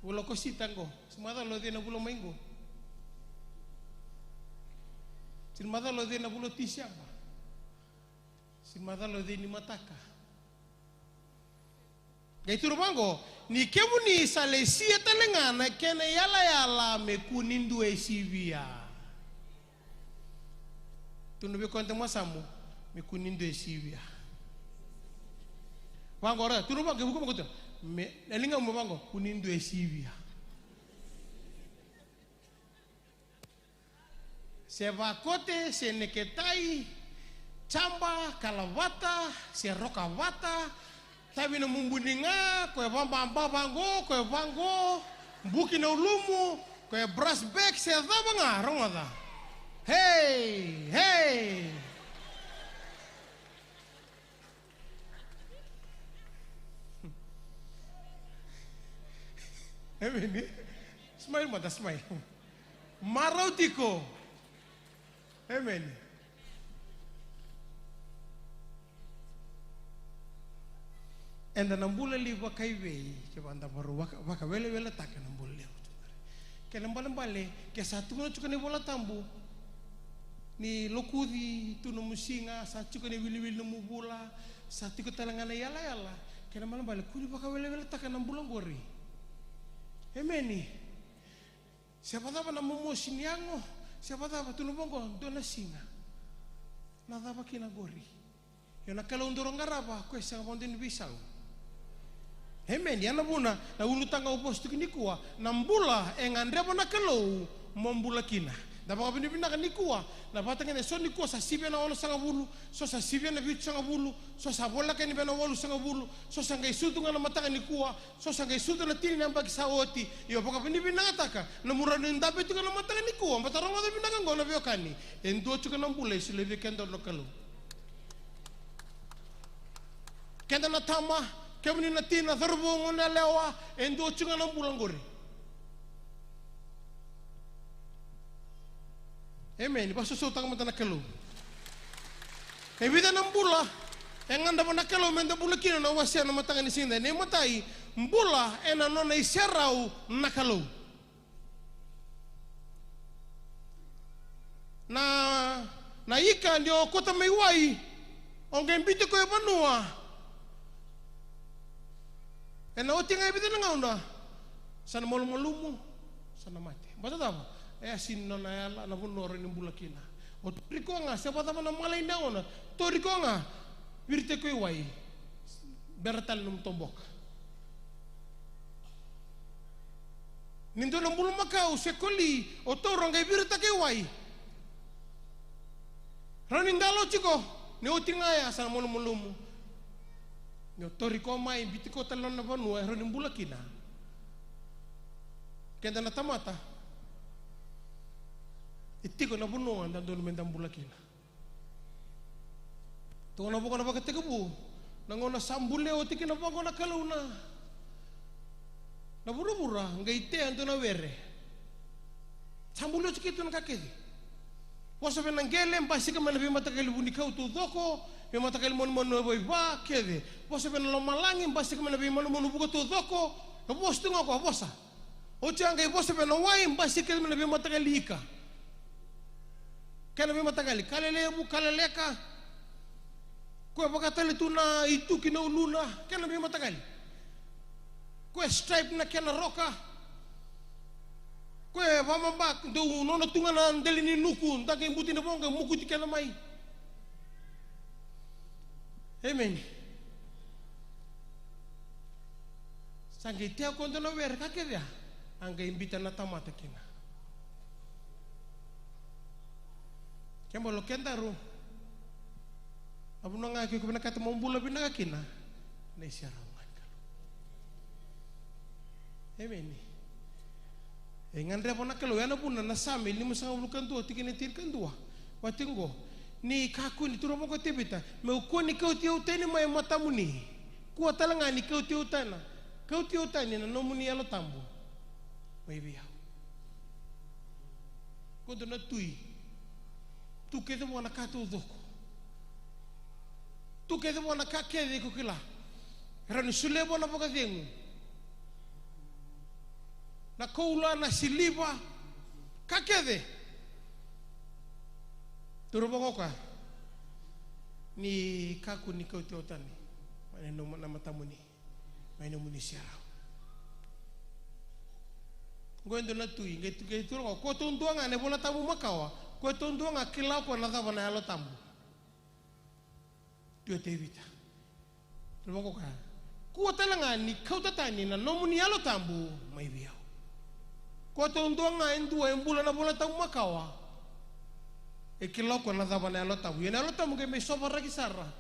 Vula ko Sita qo, se macala o cei na vula mai qo? Se macala o cei na vula o Tiseba? Se macala o cei ni mataka? Qai tukuna vaqo, ni kemuni sa lesia tale ga na kena iyalayala me kua ni dua e sivia. Tukuna vei koya na masamu, me kua ni dua e sivia. Vaqo ra, tukuna vaqo, e vuku vaqo tu. Me, e ligamu vaqo, kua ni dua e sivia. Se vakote, se neketai, jaba, kalavata, se rokavata, tavi na mubuni ga, ko e vababa vaqo, ko e vaqo, buki na ulumu, ko e brush back, se cava ga, rogoca. Hei, hei. Emeni. Smile mada, smile. Marau tiko. Emeni. Eda na bula li vakaivei, kevaka da varau vaka, vakaweleweletaka na bula levu tu qori. Kena ibalebale, ke sa tukuna tiko na iVola Tabu ni lokuci tu nomu siga, sa tiko na iwiliwili nomu vula, sa tiko tale ga na iyalayala, kena ibalebale, kua ni vakaweleweletaka na bula qori. Emeni. Se vakacava na momosi ni yago, se vakacava, tukuna vaqo, dua na siga. Na cava kina qori? Io, na Kalou daru qarava, o koya sega vakadua ni veisau. Emeni. Ya na vuna, na ulutaga au vosa tiko nikua, na bula e gadreva na Kalou mo bula kina. Da vakavinavinaka nikua, na vakatagedegede, so nikua sa sivia na onosagavulu, so sa sivia na vitusagavulu, so sa voleka yani vei na walusagavulu, so sa qai sucu ga na mataka nikua, so sa qai sucu na tini na yabaki sa oti. Io, vakavinavinakataka na nomu rawa ni dabe tiko na mataka nikua, baleta rogoca vinaka qo na veiwekani. E dua tiko na bula e solia vei keda na Kalou. Keda na tama, kemuni na tina, cauravou, goneyalewa, e dua tiko ga na bula qori. Emeni. Vakasosomitaka mada na Kalou. E vica na bula e gadreva na Kalou meda bula kina, na wasea na mataka ni siga. Na imatai, bula ena nona iserau na Kalou. Na, na ika ni o kauta mai wai, o qai biuti koya e vanua. Ena oti ga e vica na gauna, sa na malumalumu, sa na mate. Baleta cava? E a sini nona yala, na vanua rawa ni bula kina. O tauri koya ga, se vakacava na malai ni yagona, tauri koya ga, viritaki koya i wai. Bera tale nomu toboka. Ni dua na bulumakau se koli, o taura qai viritaka i wai. Rawa ni qalo tiko, ni oti ga ya sa na malumalumu. Ni o tauri koya mai, biuti koya tale na nona vanua e rawa ni bula kina. Keda na tamata, e tiko na vanua e dodonu meda bula kina. Tukuna vaqo na Vakatekivu, na gauna sa bule oti kina vaqo na Kalou na, na vuravura, qai tea e dua na were. Sa bule oti keitou na ka kece. Vosa vei na qele, basika mai na veimataqali vunikau taucoko, veimataqali manumanu e vaiva kece. Vosa vei na lomalagi, basika mai na veimanumanu vuka taucoko. Na vosa tu ga o koya, vosa. Oti a qai vosa vei na wai, basika mai na veimataqali ika. Kei na veimataqali ka lelevu, ka leleka. Koya e vakatale tu na itu ki na uluna, kei na veimataqali. Koya e stripe na kena roka. Koya e vamaba, dau nona tu ga na deli ni nuku, da qai buti na voqa, mokuti kena mai. Emeni. Sa qai tea ko dua na were ka kece ya, a qai biuta na tamata kina. Kena ibalebale o kedaru, na vanua ga ke ko vinakata mo bula vinaka kina, na iserau ga ni Kalou. Emeni. E gadreva na Kalou, ya na vuna na Same limasagavulu ka dua tikina e tinikadua. Vati qo, ni kakua ni, turaga ko Tevita, meu kua ni kauti au tani mai e matamuni. Kua tale ga ni kauti au tana, kauti au tani na nomuni Yalo Tabu mai vei au. Qo dua na tui. Tu kece vua na ka taucoko. Tu kece vua na ka kece iko kila. E rawa ni solia vua na vakacegu. Na koula, na siliva, ka kece. Turaga ko koya, ni kakua ni kauti au tani mai na, na matamuni. Mai nomuni serau. Qo e dua na tui, qai tu, qai tu, qo, ko taudua ga na iVola Tabu makawa, ko taudua ga kila o koya na cava na Yalo Tabu. Tui o Tevita. Turaga ko koya, kua tale ga ni kauta tani na nomuni Yalo Tabu mai vei au. Ko taudua ga e dua e bula na iVola Tabu makawa, e kila o koya na cava na Yalo Tabu. Ia na Yalo Tabu qai mai sovaraki sara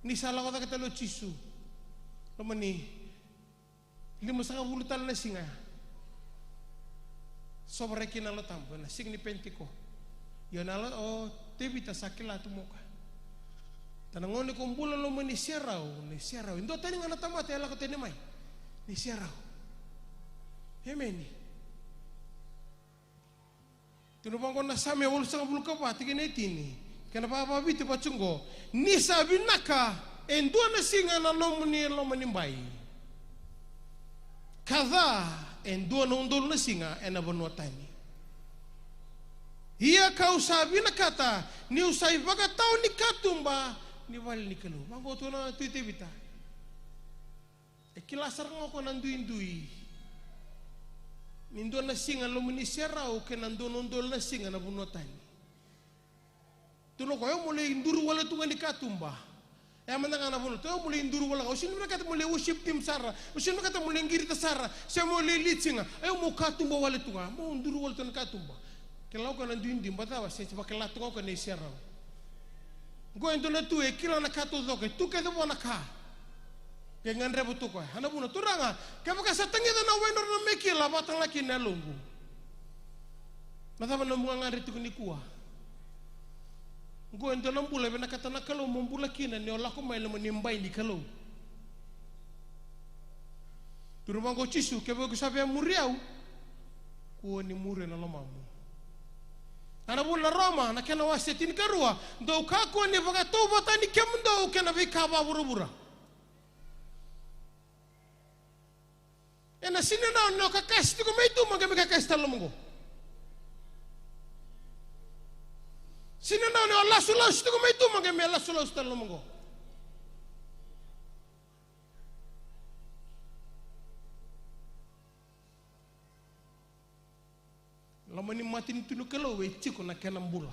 ni sa lako cake tale o Jisu. Loma ni limasagavulu tale na siga ya, sovaraki na Yalo Tabu ena siga ni Penitiko. Ia na Yalo, o Tevita sa kila tu mai o koya. Ta na gauna ko bula loma ni serau, ni serau. E dua tani ga na tamata e lako tani mai ni serau. Emeni. Tukuna vaqo na Same walusagavulu ka va, tikina e tini. Kena vakavaviti vaqo, ni sa vinaka e dua na siga ena nomuni lomanibai, ka ca e dua na udolu na siga ena vanua tani. Ia kau sa vinakata niu sa ivakatawa ni katuba ni vale ni Kalou. Vaqo tukuna o Tui Tevita. E kila sara ga o koya na duidui ni dua na siga loma ni serau kei na dua na udolu na siga na vanua tani. Tukuna o koya, au mo lai duru wale tu ga ni katuba. E a mada ga na vanua tu, au mo lai duru wale ga. Au sega ni vinakata mo lai worship team sara. Au sega ni vinakata mo lai qirita sara. Se mo lai lead singer. Au mo katuba wale tu ga. Mo duru wale tu ga ni katuba. Kila o koya na duidui, baleta se vakila tu ga o koya na iserau. Qo e dua na tu e kila na ka taucoko, e tu kece vua na ka. Qai gadreva tu o koya. A na vuna, Turaga, kevaka sa tagica na wai, nodra na me kila, vakatagala kina na yaloqu. Na cava na nomu gagadre tiko nikua? Qo e dua na bula e vinakata na Kalou mo bula kina ni o lako mai loma ni bai ni Kalou. Tukuna vaqo o Jisu, kevaka iko sa via muri au, kua ni muria na lomamu. A na vuna na Roma, na kena wase tinikarua, dou kakua ni vakatauvatani kemudou kei na veika vakavuravura. Ena sega ni dau ni o kakase tiko mai tuba qai mai kakase tale loma qo. Sega ni dau ni o lasulasu tiko mai tuba qai mai lasulasu tale loma qo. Loma ni matanitu ni Kalou e tiko na kena bula.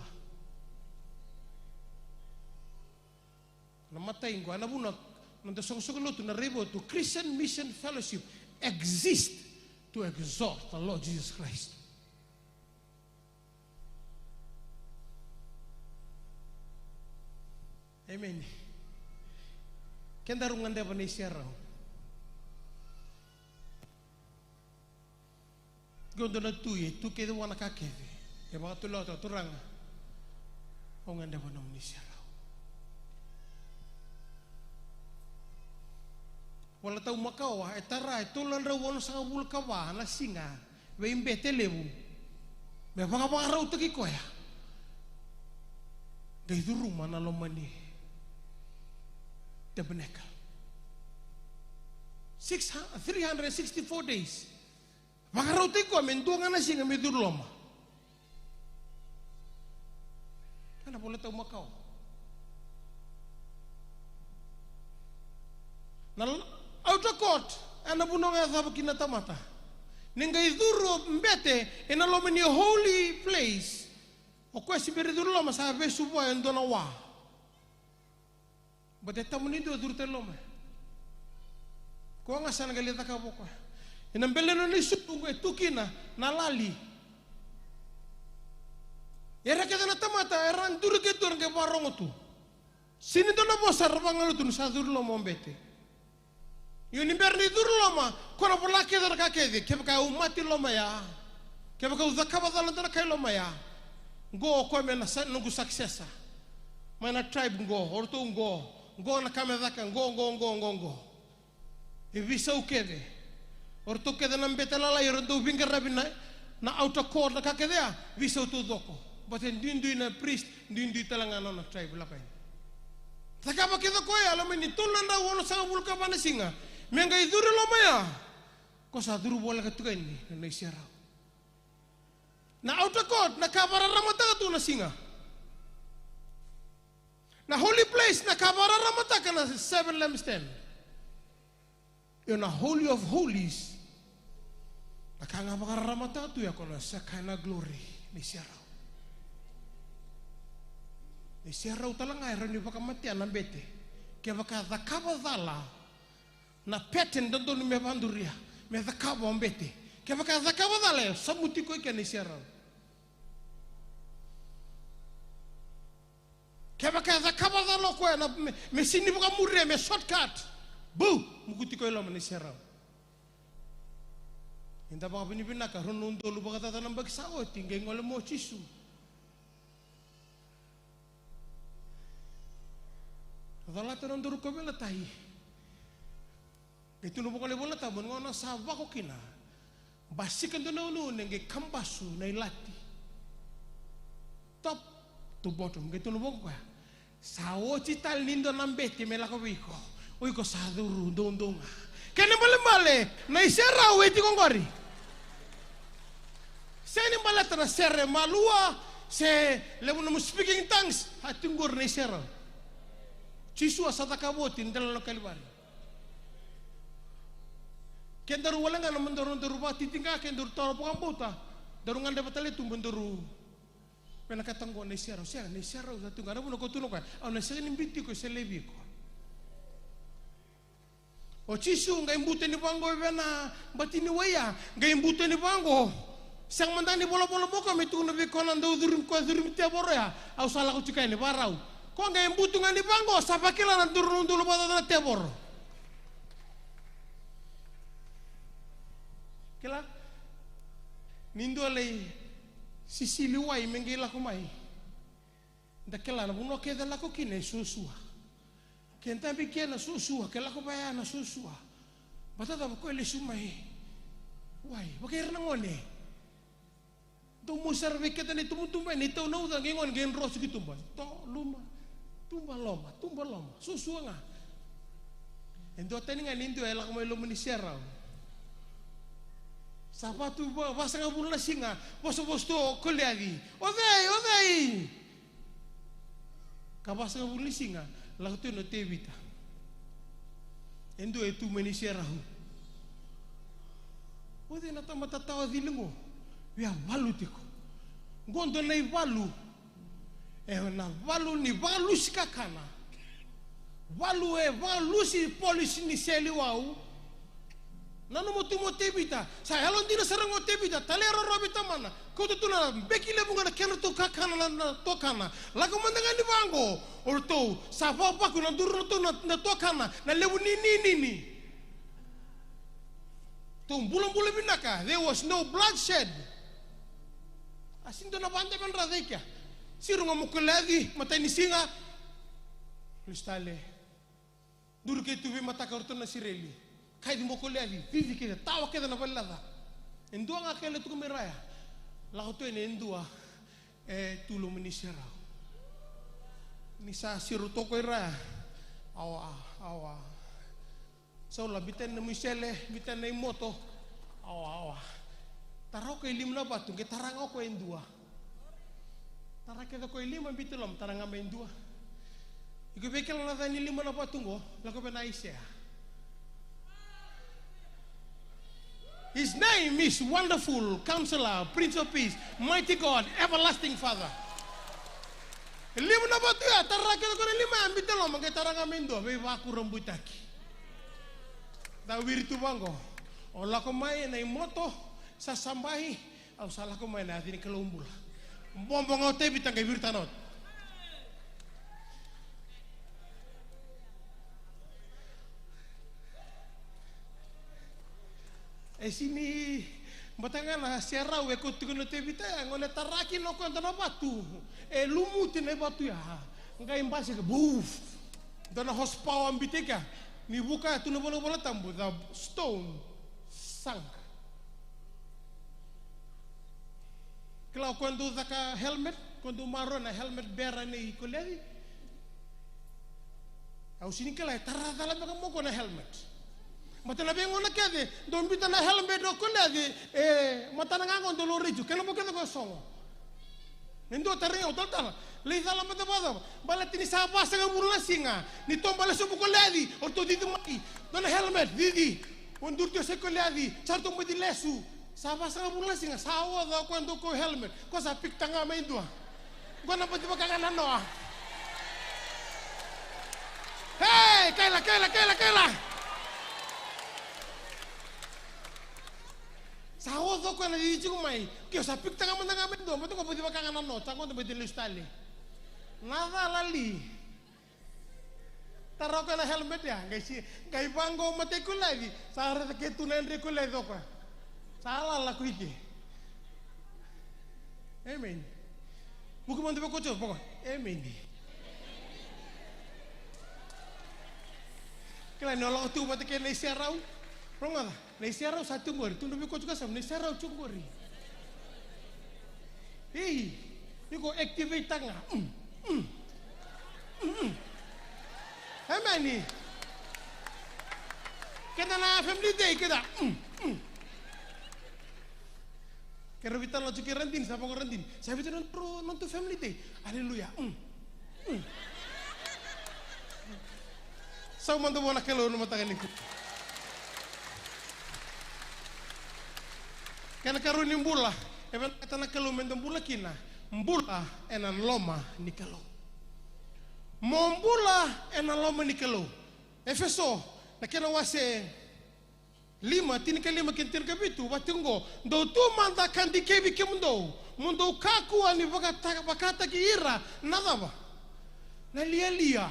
Na matai qo, a na vuna na noda soqosoqo lotu na raivotu, Christian Mission Fellowship exist to exalt the Lord Jesus Christ. Amen. Kedaru gadreva na iserau. Qo dua na tui e tu kece vua na ka kece. E vakatulewa tu, Turaga, au gadreva nomuni serau. Vola Tabu makawa e tara e tolu na drau onosagavulu ka va na siga vei bete levu me vakavakarautaki koya. Qai curuma na loma ni tabernacle. Six hundred, three hundred sixty-four days. Vakarautaki koya me dua ga na siga me curu loma. Ena Vola Tabu makawa. Na outer court, ena vanua ga e cava kina na tamata. Ni qai curu o bete ena loma ni holy place. O koya se bera ni curu loma sa vesu vua e dua na wa. Baleta e tabu ni dua e curu tale loma. Koya ga sa na qai lai cakava o koya. Ena bele ni nona isutu qo e tu kina na lali. Era kece na tamata era duri ke tu, era qai vakarogo tu. Sega ni dua na vosa era vakarogo tu ni sa curu loma o bete. Io, ni bera ni curu loma, ko na vola kece na ka kece. Kevaka au mate loma ya, kevaka au cakava cala dua na ka i loma ya, qo o koya me na sa-, noqu successor. Mai na tribe qo, o ratou qo, qo na ka me caka, qo, qo, qo, qo, qo. E veisau kece. O ratou kece na bete lalai era dau veiqaravi na, na outer court, na ka kece ya, veisau taucoko. Baleta e duidui na priest, duidui tale ga na nona tribe, lako yani. Cakava kece o koya, loma ni tolu na drau onosagavulu ka va na siga. Me qai curu loma ya, ko sa curu voleka tiko yani na iserau. Na outer court, na ka vakararamataka tu na siga. Na holy place, na ka vakararamataka na seven lampstand. Io, na Holy of Holies, na ka ga vakararamataka tu ya ko na Shekinah glory ni serau. Ni serau tale ga e rawa ni vakamatea na bete. Kevaka cakava cala na pattern dodonu me vakaduria, me cakava o bete. Kevaka cakava cala, e samuti koya kina na iserau. Kevaka e cakava cala o koya na me, me sini vakamuria, me shortcut, bu, mukuti koya i loma na iserau. Eda vakavinavinaka, rua na udolu vakacaca na yabaki sa oti, qai gole mai o Jisu. Colata na nodaru kauveilatai. Qai tukuna vaqo na iVolatabu, na gauna sa vako kina, basika dua na uneune, qai kabasu na ilati. Top to bottom, qai tukuna vaqo o koya. Sa oti tale ni dua na bete me lako vei iko. O iko sa curu doudou ga. Kena ibalebale, na iserau e tiko qori. Sega ni baleta na sere malua, se levu nomu speaking in tongues, a tiko qori na iserau. Jisu a sa cakava oti e dela na Kalivari. Ke daru wale ga na nodaru, nodaru vakatitiqa, ke daru taura vakabauta, daru gadreva tale tu mo daru vinakata qo na iserau. Sega, na iserau sa tu ga. Na vuna ko tukuna o koya, au na sega ni biuti iko se laivi iko. O Jisu qai buta ni vaqo vei na bati ni wai ya, qai buta ni vaqo. Sega mada ni volavola mo koya me tukuna vei koya na dau curumi, koya curumi tevoro ya, au sa lako tiko yani, vakarau. Ko qai butu ga ni vaqo, sa vakila na duru na udolu vakacaca na tevoro. Kila? Ni dua lai sisili wai me qai lako mai. Da kila na vanua kece lako kina e suasua. Ke dabe kina na suasua, ke lako vaya na suasua. Baleta cava? Koya lesu mai wai, vaka ira na gone. Dau mosi sara vei keda na itubutubu, e na itau na uca, qai gone qai dro tiko i tuba. To, luma, tuba, loma, tuba, loma, suasua ga. E duatani ga ni dua e lako mai loma ni serau. Sa va tu va, vasagavulu na siga, vosavosa tu o Koliaci. O cei, o cei? Ka vasagavulu ni siga, lako tu o Tevita. E dua e tu mai ni serau. O cei na tamata tawa cili qo? Via valu tiko. Qo dua na ivalu. E na valu ni vakalusi kakana. Valu e vakalusi polisi ni seliwau. Nanuma tu mo Tevita, sa yalodina sara ga o Tevita, talairawarawa vei tamana, kauta tu na beki levu ga na kedratou kakana na, na tuakana. Lako mada ga ni vaqo, o ratou sa vavaku na duru ratou na, na tuakana, na levu ni ninini. Tou bulabula vinaka, there was no bloodshed. A sega ni dua na vakadevedra cake ya. Siro ga mo Koliaci, matai ni siga. Lesu tale. Duri kei tu veimataka o ratou na Isireli. Kaici mo Koliaci, cici kece, tawa kece na valelaca. E dua ga kele tuku mai raya. Lako tu yani e dua e tu loma ni serau. Ni sa siro toka i raya. Awa, awa. Saula, biuta na nomu isele, biuta na imoto. Awa, awa. Tara o koya e lima na vatu, qai tara ga o koya e dua. Tara kece o koya e lima, biuta i loma, tara ga mai e dua. Iko via kila na yaca ni lima na vatu qo, lako vei na Aisea. His name is Wonderful Counselor, Prince of Peace, Mighty God, Everlasting Father. E lima na vatu ya, tara kece o koya na lima ya, biuta i loma, qai tara ga mai e dua, veivakurabuitaki. Dau wiri tu vaqo. O lako mai ena imoto, sa sabai, au sa lako mai ena yaca ni Kalou bula. Bobo ga o Tevita qai viritaka na ota. E sini, bata ga na serau e koto tiko na Tevita ya, gone tara kina o koya dua na vatu. E lumuti na ivatu ya. Qai basika, buf. Dua na horsepower biuta kina. Ni vuka tu na ivola, iVola Tabu, the stone sunk. Kila o koya dau caka helmet, o koya dau maroroya na helmet bearer nei Koliaci. Au sini kila e tara cala beka mai o koya na helmet. Baleta na veigauna kece dau biuta na helmet o Koliaci, e matana ga qo dau laurai tu, kena mo kece ko sogo. Ni dua tarai au talatala, lai cala mada vakacava? Baleta ni sa vasagavulu na siga ni taubale sobu o Koliaci, o ratou cici mai. Dua na helmet, cici. O duri tu e sa i Koliaci, sa ratou baci lesu. Sa vasagavulu na siga, sa oca o koya dau kau helmet. Ko sa pikta ga mai dua. Qo na baci vaka ga na noa. Hei, kaila, kaila, kaila, kaila. Sa oca o koya na cici tiko mai. Ke o sa pikta ga mada ga mai dua, mada qo baci vaka ga na noa. Sa qo na baci lesu tale. Na cala li. Tara o koya na helmet ya, qai si, qai vaqo matai Koliaci, sa raica ke tu na yadra i Koliaci o koya. Sa lala ko i ke. Amen. Vuki mada vei koya tiko, vaka, amen. Kila ni o lako tu vata kei na iserau. Rogoca. Na iserau sa tu qori, tu na veikoti ka sa, na iserau tu qori. Ei, iko activate ga. Mm, mm, mm, mm. Amen. Keda na family day, keda. Mm, mm. Kera vitala tu kera dini, sa vako ra dini. Sa vitala tu, no tu family day. Aleluya. Mm. Sau mada vua na Kalou na mataka nikua. Kena karua ni bula e vinakata na Kalou meda bula kina, bula ena loma ni Kalou. Mo bula ena loma ni Kalou. Efeso, na kena wase lima, tinikalima kei na tinikavitu, vaka tiko qo, dou tu mada ka dikevi kemudou, mo dou kakua ni vakata-, vakataki ira na cava? Na lialia.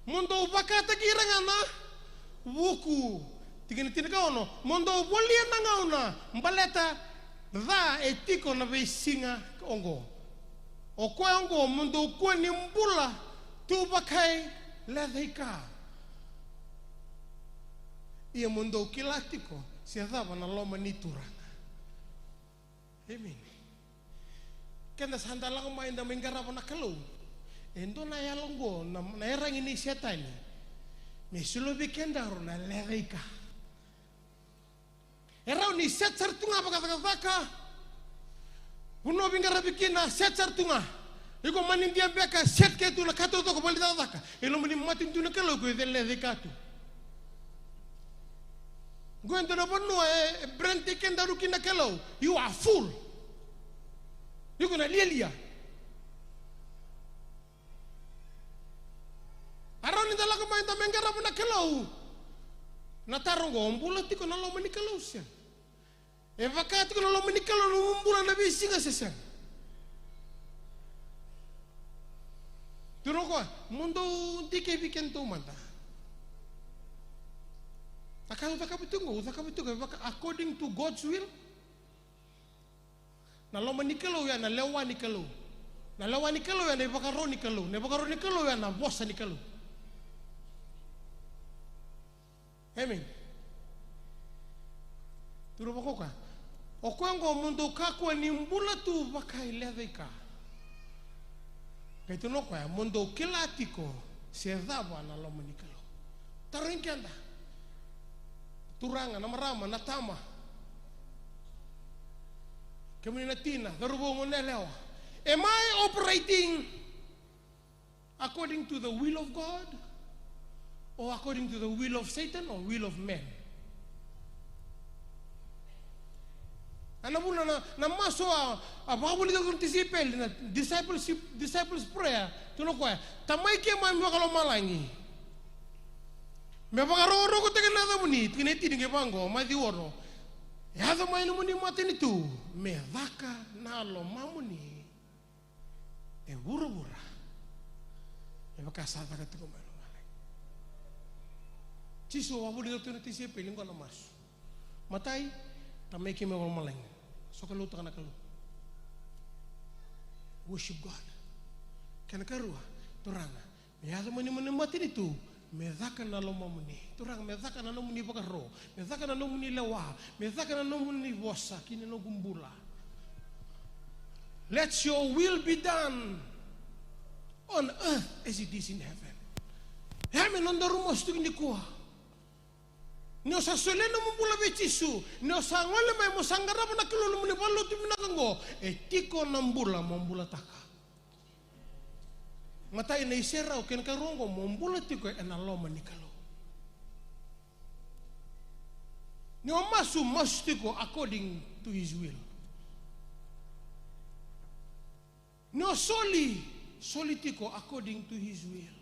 Mo dou vakataki ira ga na vuku. Tikina tinikaono, mo dou volia na gauna, baleta ca e tiko na veisiga oqo. O koya oqo, mo dou kua ni bula tu vakai lecaika. Ia mo dou kila tiko se cava na loma ni Turaga. Amen. Keda sa da lako mai da mai qarava na Kalou, e dua na yalo oqo, na, na iyaragi ni Setani, me solia vei kedaru na lecaika. E rawa ni set sara tu ga vakacakacaka. Vanua veiqaravi kina set sara tu ga. Iko manidia beka set ke tu na ka taucoko vale ni cakacaka. E loma ni matanitu na Kalou iko e cele cei ka tu. Qo e dua na vanua e, e brand tei kedaru kina na Kalou. You are fool. Iko na lialia. A rawa ni da lako mai da mai qarava na Kalou. Na taro oqo, o bula tiko na loma ni Kalou se sega? E vaka tiko na loma ni Kalou na nomu bula na veisiga se sega? Turaga, mo dou dikevi kedatou mada. A ka au cakava tiko qo, au cakava tiko e vaka according to God's will. Na loma ni Kalou ya na lewa ni Kalou. Na lewa ni Kalou ya na ivakaro ni Kalou. Na ivakaro ni Kalou ya na vosa ni Kalou. Amen. Turaga, vaka o koya. O koya oqo mo dou kakua ni bula tu vaka i lecaika. Qai tukuna o koya, mo dou kila tiko se cava na loma ni Kalou. Tarogi keda. Turaga, na marama, na tama. Kemuni na tina, cauravou, goneyalewa. Am I operating according to the will of God or according to the will of Satan or will of man? A na vuna na, na masu a, a vakavulica na tisaipeli na discipleship, disciples prayer, tukuna o koya, Tamai keimami vakalomalagi, me vakarokorokotaki na yacamuni, tikina e tini qai vaqo, Maciu ono. Yaco mai nomuni matanitu, me caka na lomamuni e vuravura me vaka sa caka tiko mai lomalagi. Jisu a vakavulica tu na tisaipeli qo na masu. Matai, tamai keimami vakalomalagi. Sokaloutaka na Kalou. Worship God. Kena karua, Turaga, me yaco mai nomuni matanitu, me caka na lomamuni. Turaga, me caka na nomuni vakaro, me caka na nomuni lewa, me caka na nomuni vosa ki na noqu bula. Let your will be done on earth as it is in heaven. Ya me nodaru masu tiko nikua. Ni o sa solia nomu bula vei Jisu, ni o sa gole mai mo sa qarava na Kalou, nomuni valenilotu vinaka oqo, e tiko na bula mo bulataka. Matai, na iserau, kena karua oqo, mo bula tiko ena loma ni Kalou. Ni o masu, masu tiko according to his will. Ni o soli, soli tiko according to his will.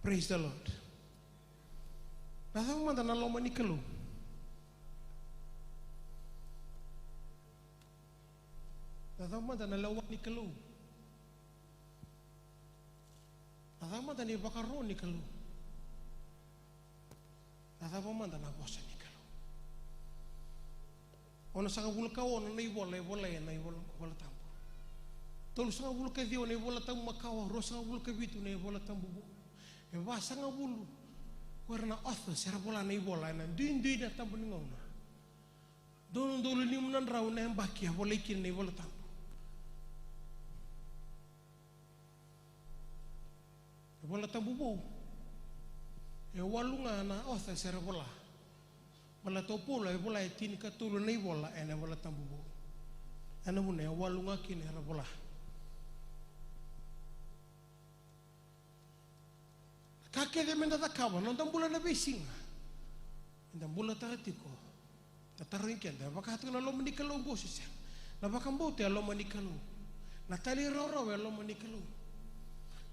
Praise the Lord. Na cava mada na loma ni Kalou? Na cava mada na lewa ni Kalou? Na cava mada na ivakaro ni Kalou? Na cava mada na vosa ni Kalou? Onosagavulu ka ono na ivola e volai ena ivola, iVola Tabu. Tolusagavulu ka ciwa na iVola Tabu Makawa, ruasagavulu ka vitu na iVola Tabu Vou. E vasagavulu ko ira na authors era vola na ivola ena duidui na tabu ni gauna. Donu dolu ni mu na drau na yabaki a volai kina na iVola Tabu. Na iVola Tabu Vou, e walu ga na authors era vola. Baleta o Paula e vola e tinikatolu na ivola ena iVola Tabu Vou. Ena vuna e walu ga kina era vola. Na ka kece meda cakava na noda bula na veisiga, eda bulataka tiko. Da tarogi keda, e vaka tiko na loma ni Kalou qo se sega? Na vakabauta e loma ni Kalou. Na talairawarawa e loma ni Kalou.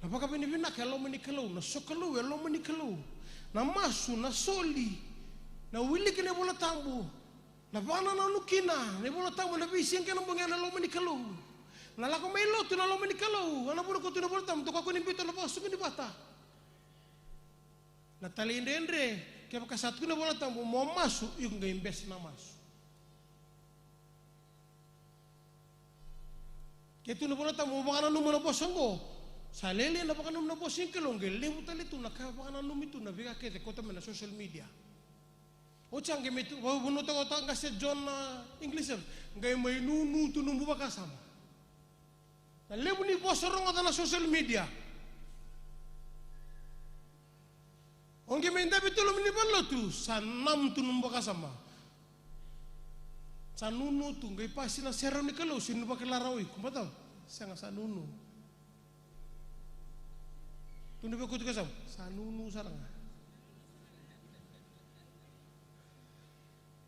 Na vakavinavinaka e loma ni Kalou. Na sokalou e loma ni Kalou. Na masu, na soli, na wiliki na iVola Tabu, na vakanananu kina na iVola Tabu ena veisiga kei na bogi e na loma ni Kalou. Na lako mai lotu na loma ni Kalou. Ena vuna ko tu na iVola Tabu, toka ko ni biuta na vakasuka ni vata. Na talaidredre, kevaka sa tukuna na iVola Tabu mo masu, iko qai bese na masu. Ke tukuna na iVola Tabu mo vakananuma na vosa oqo, sa lailai na vakananumi na vosa ni Kalou, qai levu tale tu na ka e vakananumi tu na veika kece, kauta mai na social media. Oti sa qai mai tu, vakavanua toka, toka qase John na English, qai mai nunu tu nomu vakasama. Na levu ni vosa rogoca na social media. O qai mai dabe tu loma ni valenilotu, sa namu tu nomu vakasama. Sa nunu tu, qai pasi na serau ni Kalou, se ni vakila rawa iko, matau. Sega, sa nunu. Tu ni vei koto ka sa, sa nunu sara ga.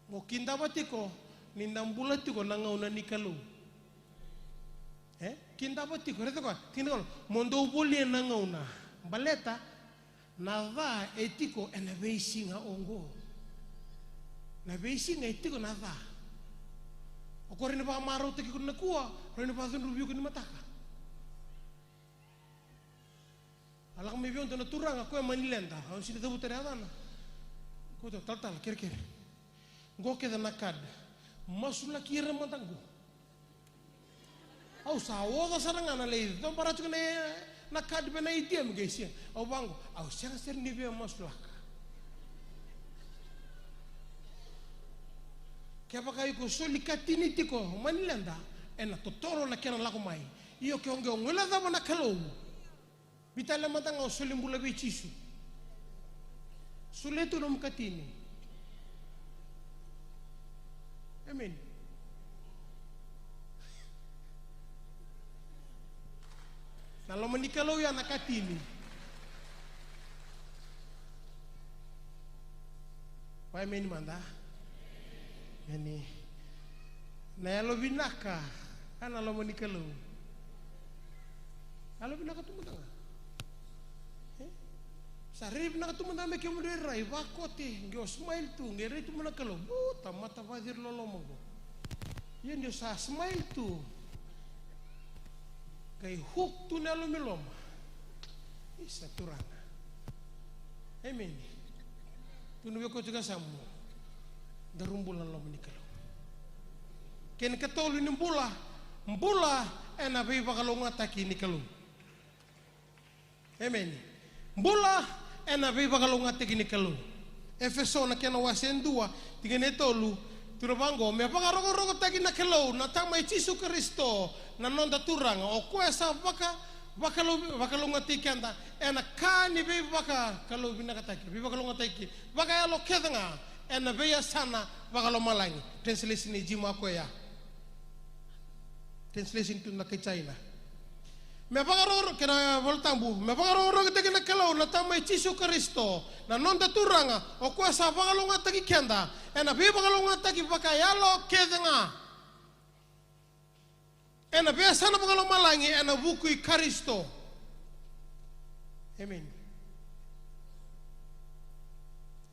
Mo kidava tiko ni da bula tiko na gauna ni Kalou. E? Kidava tiko, raica koya, kidava, mo dou volia na gauna. Baleta na ca e tiko ena veisiga oqo. Na veisiga e tiko na ca. O koya rawa ni vakamarautaki iko nikua, rawa ni vakacudruvi iko ni mataka. A lako mai vei au dua na turaga, koya mai Nileda, au sega ni cavuta na yacana. Ko talatala, kerekere. Qo kece na card. Masulaki ira mada qo. Au sa oca sara ga na lai cabora tiko na, na card vei na A T M qai sega. Au vaqo, au sega sara ni via masulaka. Kevaka iko soli katini tiko mai Nileda, ena totolo na kena lako mai. Io, ke o qai guilecava na Kalou. Vita le mada ga o soli bula vei Jisu. Solia tu nomu katini. Amen. Na loma ni Kalou ya na katini. Vaya amen mada. Amen. Na yalovinaka, a na loma ni Kalou. Yalovinaka tu mada ga. E? Sa rairai vinaka tu mada ga me kemudou rai, vakote, qai o smile tu, qai rai tu mai na Kalou. Vuta, mata vaciri loloma qo. Ia ni o sa smile tu. Qai hook tu na yaloma i loma. Isa Turaga. Emeni. Tukuna vei koya tiko na Same. Daru bula na loma ni Kalou. Kena ikatolu ni bula, bula ena veivakalougatataki ni Kalou. Emeni. Bula ena veivakalougatataki ni Kalou. Efeso na kena wase e dua, tikina e tolu, tukuna vaqo: Me vakarokorokotaki na Kalou na Tama i Jisu Karisito, na noda Turaga, o koya sa vaka, vakalou-, vakalougatataki keda ena ka ni veivakalouvinakataki, veivakalougatataki vakayalo kece ga ena veiyasana vakalomalagi. Translation nei Jim o koya. Translation tu na kai China. Me vakaroro, kena Vola Tabu, me vakarokorokotaki na Kalou na Tama i Jisu Karisito, na noda Turaga, o koya sa vakalougatataki keda ena veivakalougatataki vakayalo kece ga ena veiyasana vakalomalagi ena vuku i Karisito. Emeni.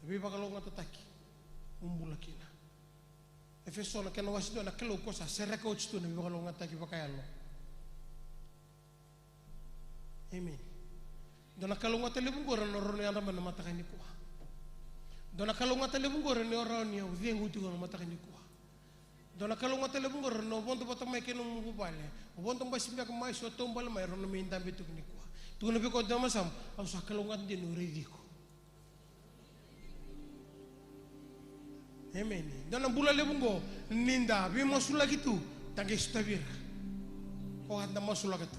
Veivakalougatataki mo bula kina. Efeso na kena wase dua, na Kalou ko sa sereka oti tu na veivakalougatataki vakayalo. Emeni. Dua na kalougata levu qori na rawa ni yadra mai na mataka nikua. Dua na kalougata levu qori ni o rawa ni o cegu tiko na mataka nikua. Dua na kalougata levu qori ni o vodo vata mai kei nomu vuvale. O vodo basi beka mai, so taubale mai, rawa ni mai dabe tiko nikua. Tukuna vei koya tiko na Same, au sa kalougata dina ni o raici iko. Emeni. Dua na bula levu qo, ni da veimasulaki tu, da qai sotavi ira. Ko da masulaka tu.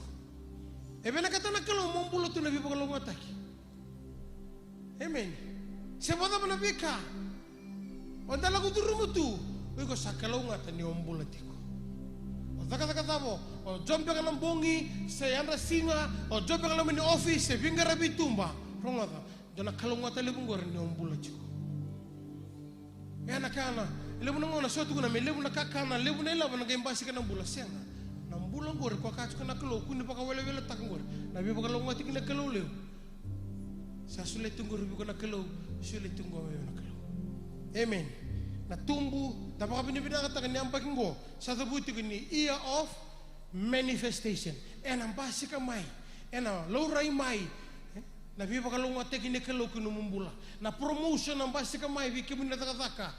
E vinakata na Kalou mo bula tu na veivakalougatataki. Emeni. Se vakacava na veika o da lako curuma tu, o iko sa kalougata ni o bula tiko. O cakacaka cava, o job beka na bogi se yadra siga, o job beka na loma ni office se veiqaravi i tuba. Rogoca. Dua na kalougata levu qori ni o bula tiko. E na ka na, e levu na gauna so tukuna me levu na kakana, levu na ilavo na qai basika na bula. Sega. Na bula qori ko ka tiko na Kalou, kua ni vakaweleweletaka qori. Na veivakalougatataki na Kalou levu. Sa solia tu qori vei iko na Kalou, solia tu qori vei iko na Kalou. Emeni. Na tubu, da vakavinavinakataka ni yabaki qo sa cavuti tiko ni year of manifestation. Ena basika mai, ena laurai mai, eh, na veivakalougatataki ni Kalou ki nomu bula. Na promotion na basika mai vei kemuni na cakacaka.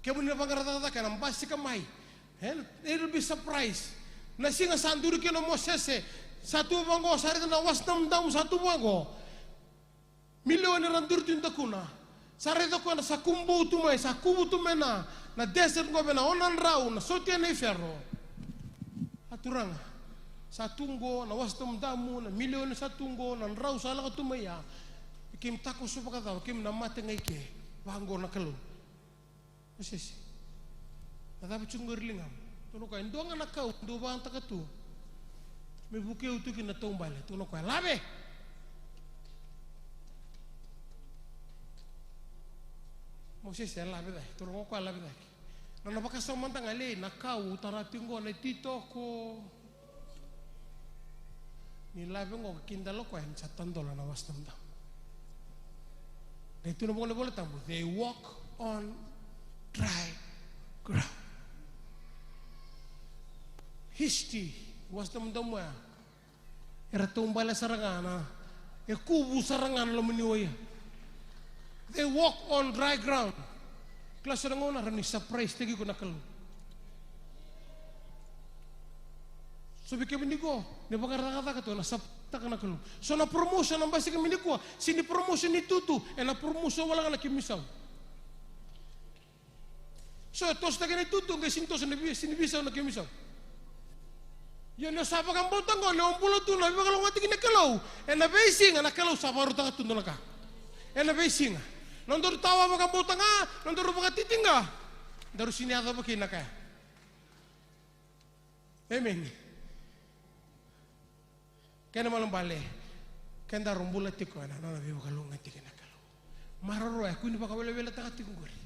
Kemuni na vaqara cakacaka, ena basika mai. Eh, it'll be surprise. Na siga sa duri kina o Mosese, sa tu vaqo, sa raica na Wasa Damudamu, sa tu vaqo. Milioni era duri tu ni dakuna. Sa raica o koya na sa kubu tu mai, sa kubu tu mai na, na desert qo vei na ono na drau na sotia nei Fero. A Turaga, sa tu qo na Wasa Damudamu, na milioni sa tu qo, na drau sa lako tu mai ya. Keimami takoso vakacava, keimami na mate ga i ke, vaqo na Kalou. Mosese, na cava tiko qori ligamu? Tukuna o koya, e dua ga na kau dou vakayagataka tu me vukei au tu kina na taubale. Tukuna o koya, lave! Mosese e lave cake, tukuna o koya lave cake. Nona vakasama mada ga, lei, na kau tara tiko qo na ititoko. Ni lave qo ka kidala o koya ni sa tadola na Wasa Damudamu. Qai tukuna vaqo na iVola Tabu, they walk on dry ground. History, Wasa Damudamu ya. Era taubale sara ga na, e kuvu sara ga na loma ni wai ya. They walk on dry ground. Kila so na gauna rawa ni surprise taki iko na Kalou. So vei kemuni qo, ni vakarakataka tu, na surprise taka na Kalou. So na promotion na basika mai nikua, sega ni promotion ni tutu, ena promotion wale ga na kemu isau. So e tosotaki na itutu, qai sega ni toso na vei, sega ni veisau na kemu isau. Ia ni o sa vakabauta qo ni o bula tu na veivakalougatataki ni Kalou, ena veisiga na Kalou sa vakarautaka tu dua na ka. Ena veisiga. Nodaru tawa vakabauta ga, nodaru vakatitiqa, daru sega ni yacova kina na ka ya. Emeni. Kena ibalebale, kedaru bula tiko ena nona veivakalougatataki na Kalou. Maroroya, kua ni vakaweleweletaka tiko qori.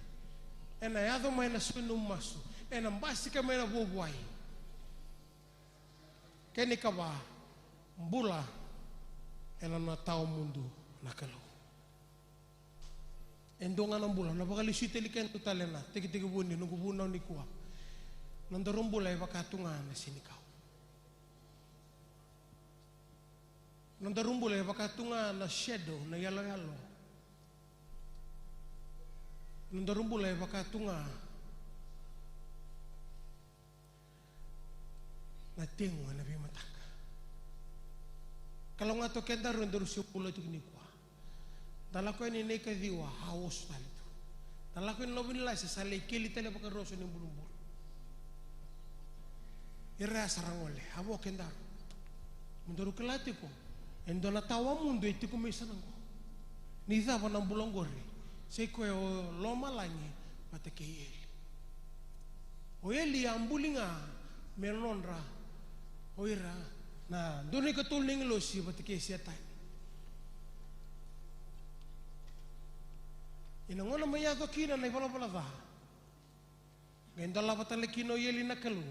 Ena yaco mai na so ni nomu masu, ena basika mai na vuavuai. Kena ikava, bula ena nona tawamudu na Kalou. E dua ga na bula, na vakalesui tale keda tale na tekitekivu ni noqu vunau nikua. Nodaru bula e vaka tu ga na senikau. Nodaru bula e vaka tu ga na shadow, na yaloyalo. Nodaru bula e vaka tu ga na tegu ena veimataka. Kalougata o kedaru, daru se bula tiko nikua. Da lako yani na ikaciwa, a oso tale tu. Da lako yani na loma ni lasi, sa lai keli tale vakarusa ni bulubulu. Ira ya sa ra gole, a vo kedaru. Mo daru kila tiko e dua na tawa mudu e tiko mai sana qo. Ni cava na bula qori? Sa i koya o lomalagi vata kei Eli. O Eli a buli ga me nodra o ira na dua na ikatolu na agilosi vata kei Setani. Ia na gauna mai yaco kina na ivalavala ca, qai dolava tale kina o Eli na Kalou.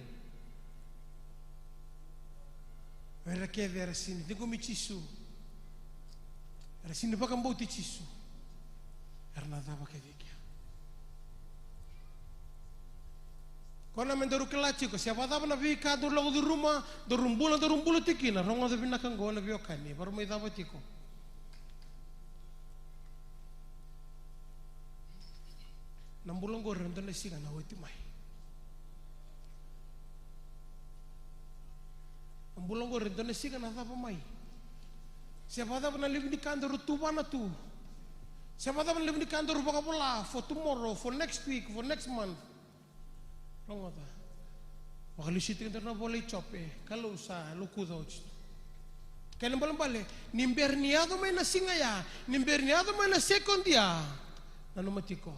O ira kece era sega ni ciqomi Jisu, era sega ni vakabauti Jisu, era na cava kece i kea. Koya me daru kila tiko, se vakacava na veika daru lako curuma, daru bula, daru bula tiko kina, rogoca vinaka qo na veiwekani, vakarau mai cava tiko. Na bula qori e dua na siga na oti mai. Na bula qori e dua na siga na cava mai. Se vakacava na levu ni ka daru tuvana tu. Se vakacava na levu ni ka daru vakavola for tomorrow, for next week, for next month. Rogoca. Vakalesui tiko daru na vola i Jope, Kalou sa lokuca oti tu. Kena ibalebale, ni bera ni yaco mai na siga ya, ni bera ni yaco mai na second ya, nanuma tiko.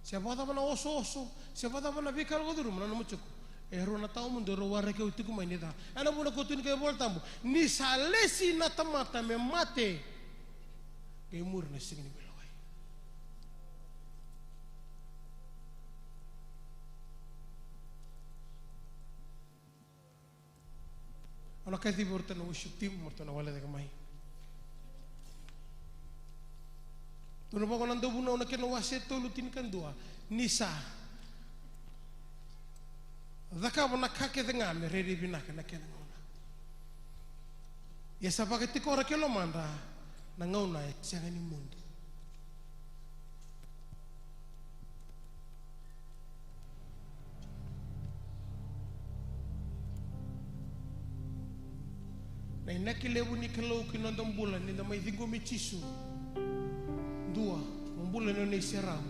Se vakacava na osooso, se vakacava na veika lako curuma, nanuma tiko. E rua na tawa mudu rau waraki au tiko mai ni ca. Ena vuna ko tu ni kai Vola Tabu, ni sa lesi na tamata me mate, qai muri na siga ni veilewai. Au na kacivi iratou na worship team, mo ratou na wale cake mai. Tukuna vaqo na Dauvunau na kena wase tolu tinikadua, ni sa cakava na ka kece ga me rairai vinaka na kena gauna. Ia sa vakatikora ki lomadra na gauna e sega ni mudu. Na inaki levu ni Kalou ki na noda bula ni da mai ciqomi Jisu. Dua, mo bula ena nona iserau.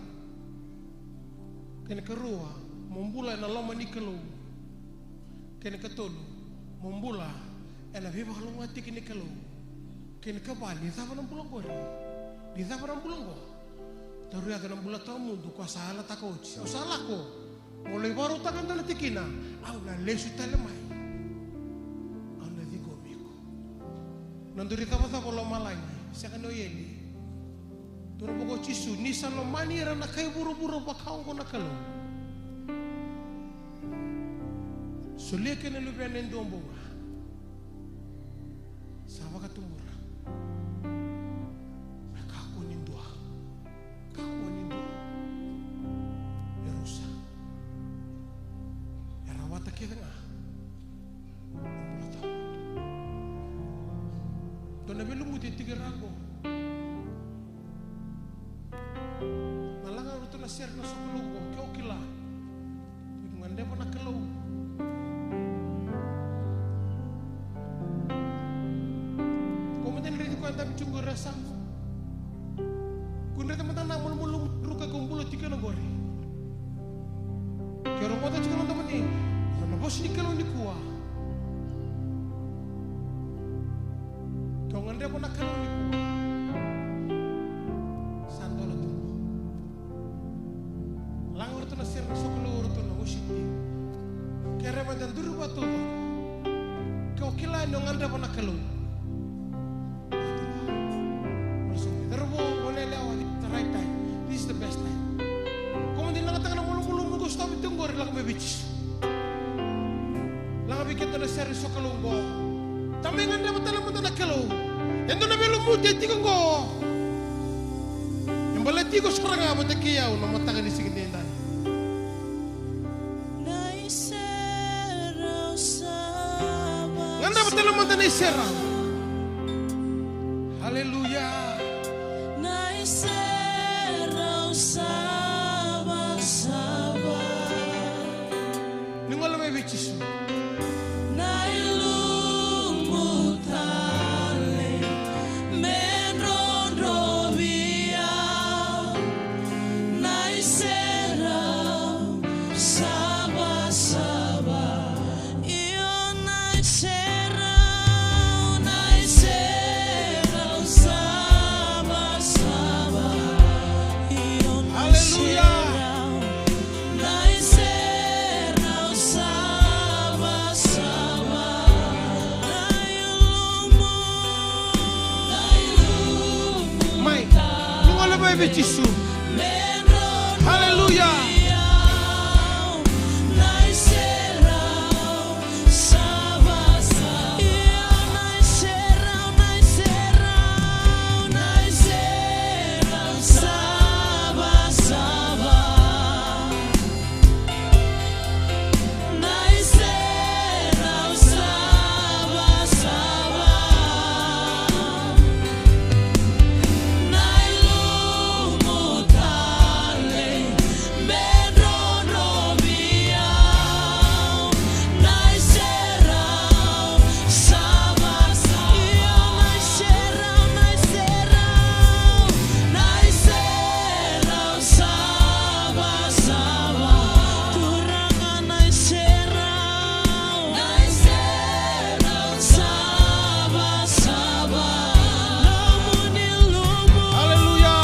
Kena karua, mo bula ena loma ni Kalou. Kena katolu, mo bula ena veivakalougatataki ni Kalou. Kena kava, ni cava na bula qori? Ni cava na bula qo? Daru yaco na bula tawa mudu ko sa yalataka oti. Au sa lako, mo lai vakarautaka e dua na tikina, au na lesu tale mai. Au na ciqomi iko. Na nodaru icavacava o lomalagi, sega ni o Eli. Tukuna vaqo o Jisu, ni sa lomani ira na kai vuravura vaka oqo na Kalou, solia kina na Luvena e dua bau ga. Sa vakatubura me kakua ni dua. Kakua ni dua e rusa. E rawata kece ga na bula tawamudu. Dua na veilumuti e tiko i ra qo. Na laga iratou na sere na sokalou qo, ke o kila. Iko gadreva na Kalou. Ko mada ni raici koya dabe tiko qori e yasamu. Ko ni raica mada na malumalumu druka ko bula tiko ena qori. Ke rogoca tiko na noda mani, na vosa ni Kalou nikua. Ke o gadreva na Kalou nikua, sa dola tu. Laga o ratou na sere na sokalou, o ratou na worship team. Kerei mada duri vata. Ke o kila ni o gadreva na Kalou. Cauravou, goneyalewa, this is the right time. This is the best time. Ko mada ni lagataka na malumalumu ko sotava tiko qori, lako mai vei Jisu. Laga vei keda na sere ni sokalou qo. Da mai gadreva tale mada na Kalou. E dua na veilumuti e tiko qo. E baleti iko sara ga vata kei au na mataka ni siga edaidai. Na iserau sa. Gadreva tale mada na iserau. Aleluya. Na iserau savasava. Ni gole mai vei Jisu. Na ilumu tale me drodrovi au. Na iserau savasava. Io na iserau, na iserau savasava. Io na iserau, na iserau savasava. Na ilumu, na ilumu. Mai, ni gole mai vei Jisu. Aleluya. Aleluya.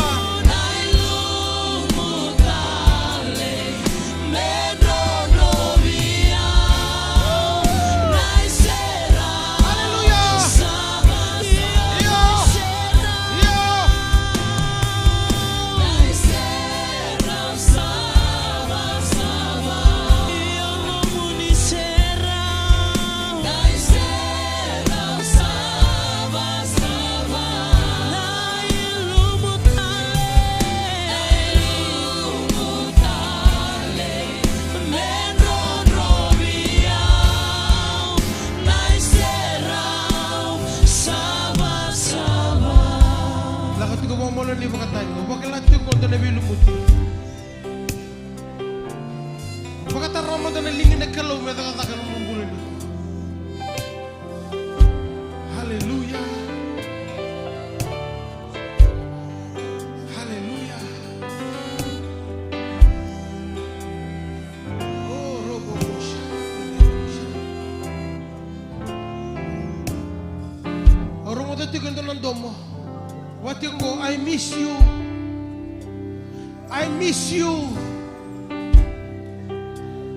Aleluya. Io. Io. Lako tiko vakamalua ni vakatagi, vakila tiko dua na veilumuti. Vakatara mada na liga na Kalou me cakacaka na nomu bula nikua. Aleluya. Aleluya. O robo bosha. Au rogoca tiko e dua na domo. Vaka tiko qo, I miss you. I miss you.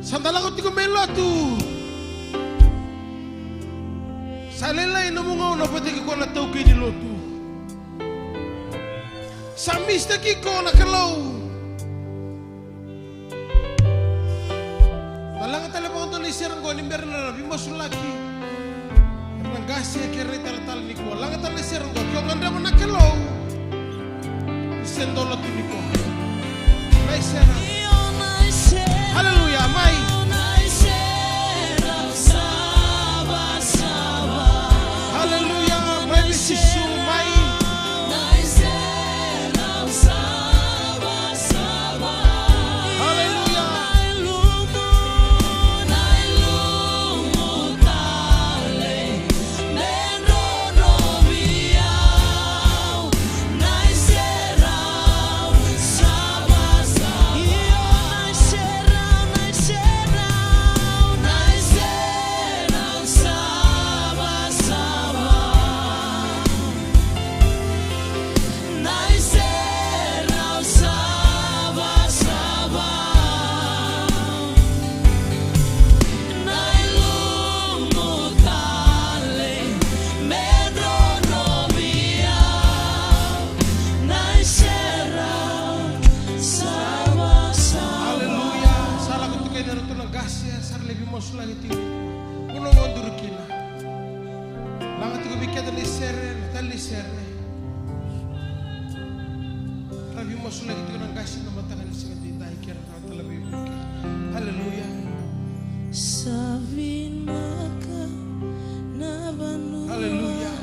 Sa da lako tiko mai lotu. Sa lailai nomu gauna vata kei koya na taukei ni lotu. Sa miss-taki iko na Kalou. Da laga tale vakadua na isere qo ni bera na veimasulaki. Era na qase kei ira na italatala nikua. Laga tale na isere qo, ke o gadreva na Kalou, ni se dola tu nikua. Na isere. Aleluya, mai. Aleluya, mai vei Jisu, mai. Aleluya. Aleluya. Sa lako tiko kina na tu na qase, sa ra lai veimasulaki tiko. Vuna o duri kina. Laga tiko vei keda na isere, na tale na isere. Ra veimasulaki tiko na qase na mataka ni siga edaidai kei ira na tale veivuke. Aleluya. Sa vinaka na vanua. Aleluya.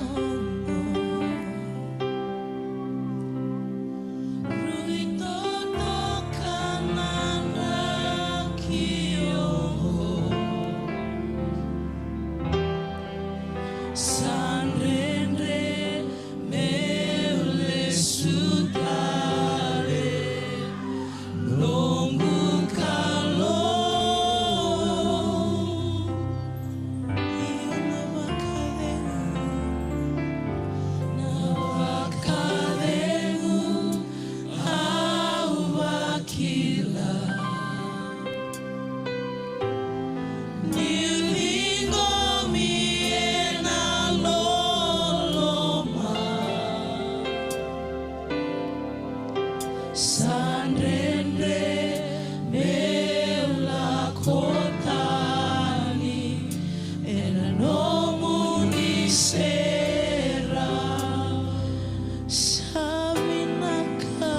Sa dredre meu lako tani ena nomuni sere. Sa vinaka,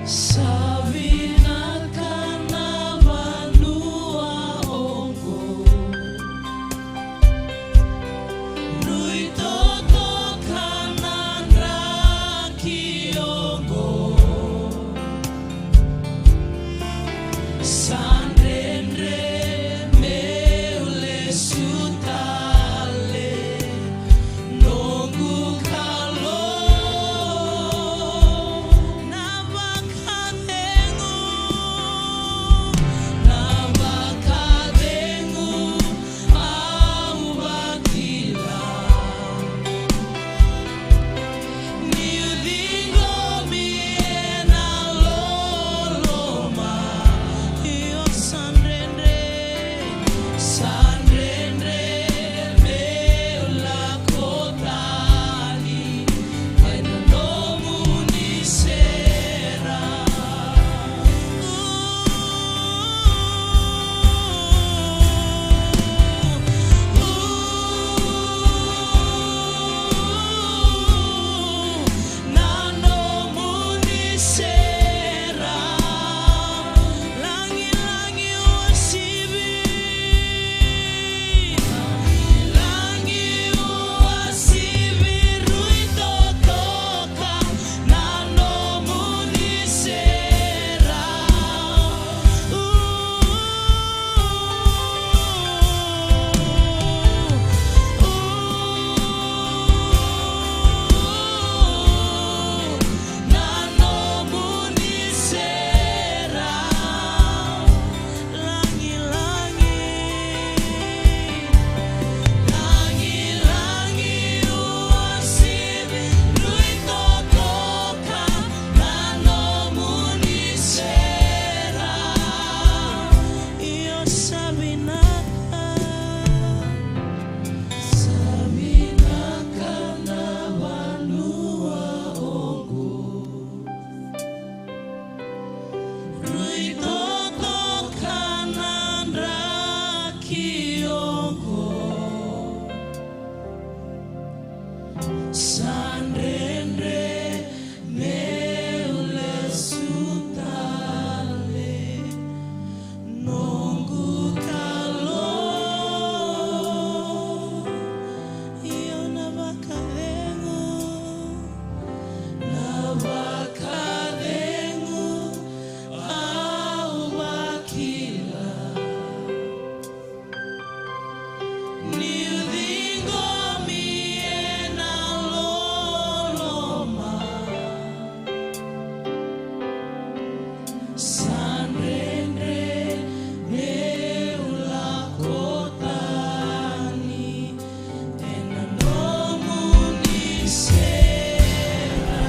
sa vinaka na vanua oqo. Rui totoka na draki oqo. Sa dredre meu lesu tale, noqu Kalou. Na vakacegu, na vakacegu, au vakila niu ciqomi ena loloma. Io, sa dredre, sa dredre meu lako tani ena nomuni sere. Na nomuni sere. Lagilagi uasivi, lagilagi uasivi, rui totoka na nomuni sere. Na nomuni sere. Lagilagi, lagilagi uasivi, rui totoka na nomuni sere. Io, sa vinaka, sa vinaka na vanua oqo. Rui totoka na draki oqo. Sa dredre meu lesu tale, noqu Kalou. Io, na vakacegu, na vakacegu, au vakila niu ciqomi ena loloma. Sa dredre meu lako tani ena nomuni sere.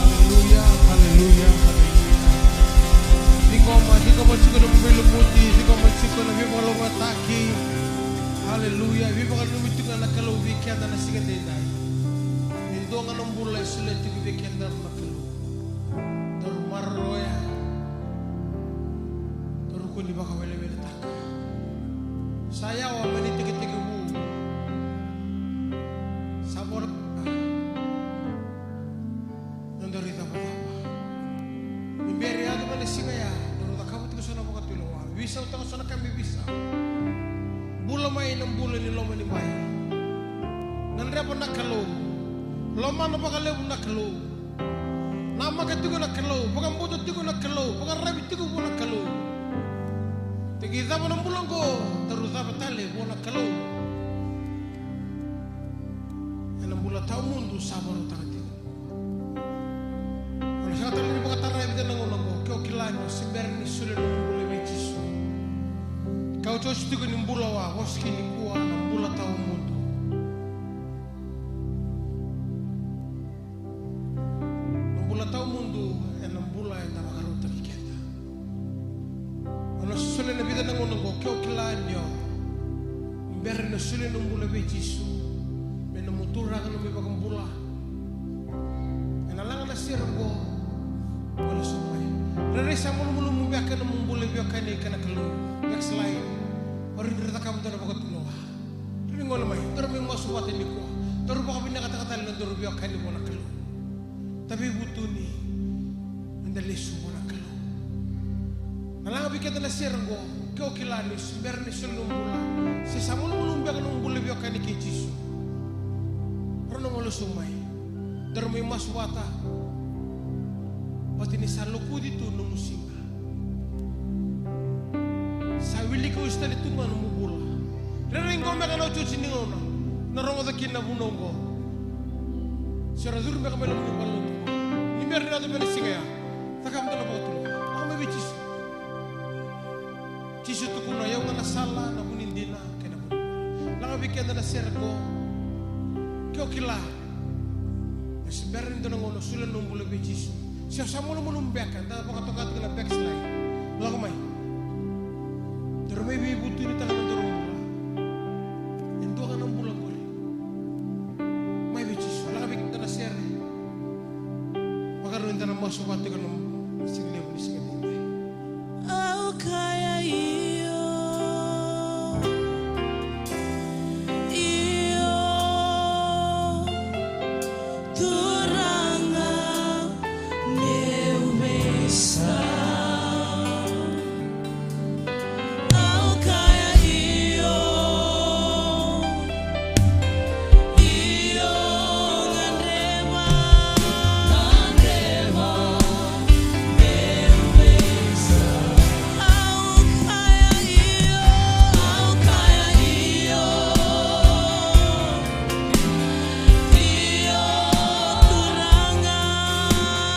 Aleluya, aleluya, aleluya. Ciqoma, ciqoma tiko na bui lumuti, ciqoma tiko na veivakalougatataki. Aleluya. Veivakananumi tiko na Kalou vei keda na siga edaidai. E dua ga na bula e solia tiko vei keda na Kalou. Daru maroroya, daru kua ni vakaweleweletaka. Sa yawa mai na itekitekivu. Sa vora. Nodaru icavacava. Ni bera ni yaco mai na siga ya, daru cakava tiko so na vakatulewa. Veisautaka so na ka me veisau. Bula mai na bula ni lomanibai. Gadreva na Kalou. Lomana vakalevu na Kalou. Namaka tiko na Kalou, vakabauta tiko na Kalou, vakararavi tiko vua na Kalou. Teki cava na bula oqo, daru cava tale vua na Kalou. Ena bula tawamudu sa vakarautaka tiko. O na sega tale ni vakatarai e vica na gauna oqo, ke o kila ni o se bera ni solia na nomu bula vei Jisu. Ka oti, oti tiko ni bula wa, vosa kina nikua na bula tawamudu. Na bula tawamudu ena bula eda vakarautaki keda. O na solia na vica na gauna oqo, ke o kila ni o bera ni solia na nomu bula vei Jisu me nomu Turaga, nomu iVakabula. Sa malumalumu beka na nomu bula veiwekani kei na Kalou. Backslide. O rawa ni ra cakava e dua na vakatulewa. Rawa ni gole mai, daru mai masu vata nikua. Daru vakavinakataka tale na nodaru veiwekani vua na Kalou. Da veivutuni meda lesu vua na Kalou. Na laga vei keda na sere oqo, ke o kila ni o se bera ni soli nomu bula, se sa malumalumu beka na nomu bula veiwekani kei Jisu. Rau na gole sobu mai. Daru mai masu vata. Vata ni sa lokuci tu nomu siga. Sa wiliki oti tale tu ga nomu bula. Rairai qo me ka na otioti ni gauna na rogoca kina na vunau oqo. Se ra curu beka mai na vunau balavu tu. Ni bera ni yaco mai na siga ya. Cakava dua na vakatulewa. Lako mai vei Jisu. Jisu tukuna, o yau ga na sala, na vu ni dina kei na vu ni bula. Laga vei keda na sere qo. Ke o kila ni se bera ni dua na gauna o solia na nomu bula vei Jisu, se o sa malumalumu beka, da vakatoka tiko na backslide. Lako mai. Daru mai veivutunitaka na nodaru bula. E dua ga na bula qori. Mai vei Jisu, laga vei keda na sere. Vakarau ni da na masu vata tiko na siga levu ni siga nikua. Au kaya io, io, Turaga meu veisau. Au kaya io, io, gadreva, gadreva, meu veisau. Au kaya io, au kaya io. Io, Turaga,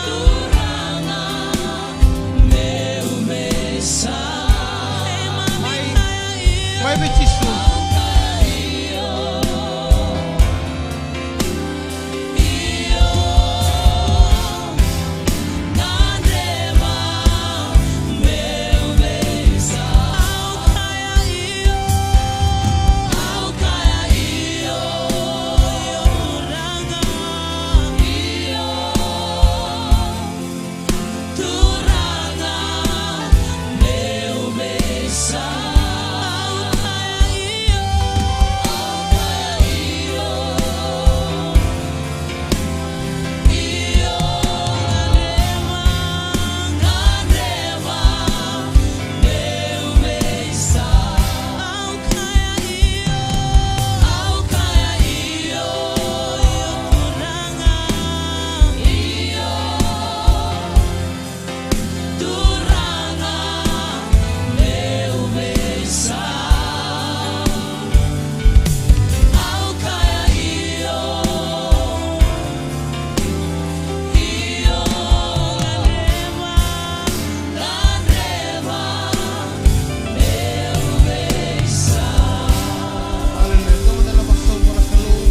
Turaga, meu veisau. Mai, mai vei Jisu. Io, gadreva, meu veisau. Turaga meu veisau. Au kaya io, io, gadreva, gadreva meu veisau. Aleluya. Dou mada na masu vua na Kalou.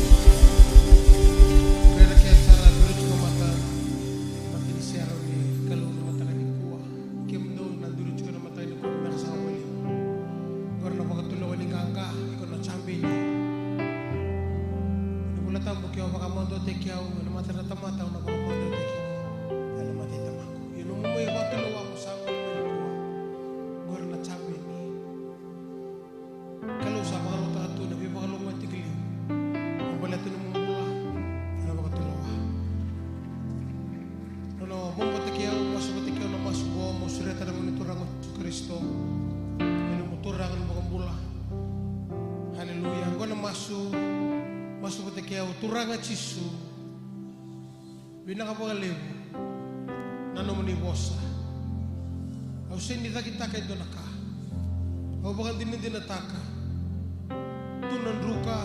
Raica ke sara, duri tiko mata. Mata ni sere ni Kalou na mataka nikua. Kemudou na duri tiko na mataka nikua, me ka sa voli. Qori na vakatulewa ni qaqa, iko na champion. Ni bula tabu ke o vakamaduataki au ena mata na tamata, au na vakamaduataki iko ena mata i Tamaqu. Ia nomu mai vakatulewa ko sa voli nikua. Qori na champion. Kalou sa vakarautaka tu na veivakalougatataki levu. Me baleta nomu bula, na vakatulewa. Nona bobo vata kei au, masu vata kei au na masu qo, mo sureta na gone Turaga o Jisu Karisito. Me nomu Turaga na vakabula. Aleluya. Qo na masu, masu vata kei au, Turaga Jisu. Vinaka vakalevu na nomuni vosa. Au sega ni cakitaka e dua na ka. Au vakadinadinataka. Tu na druka,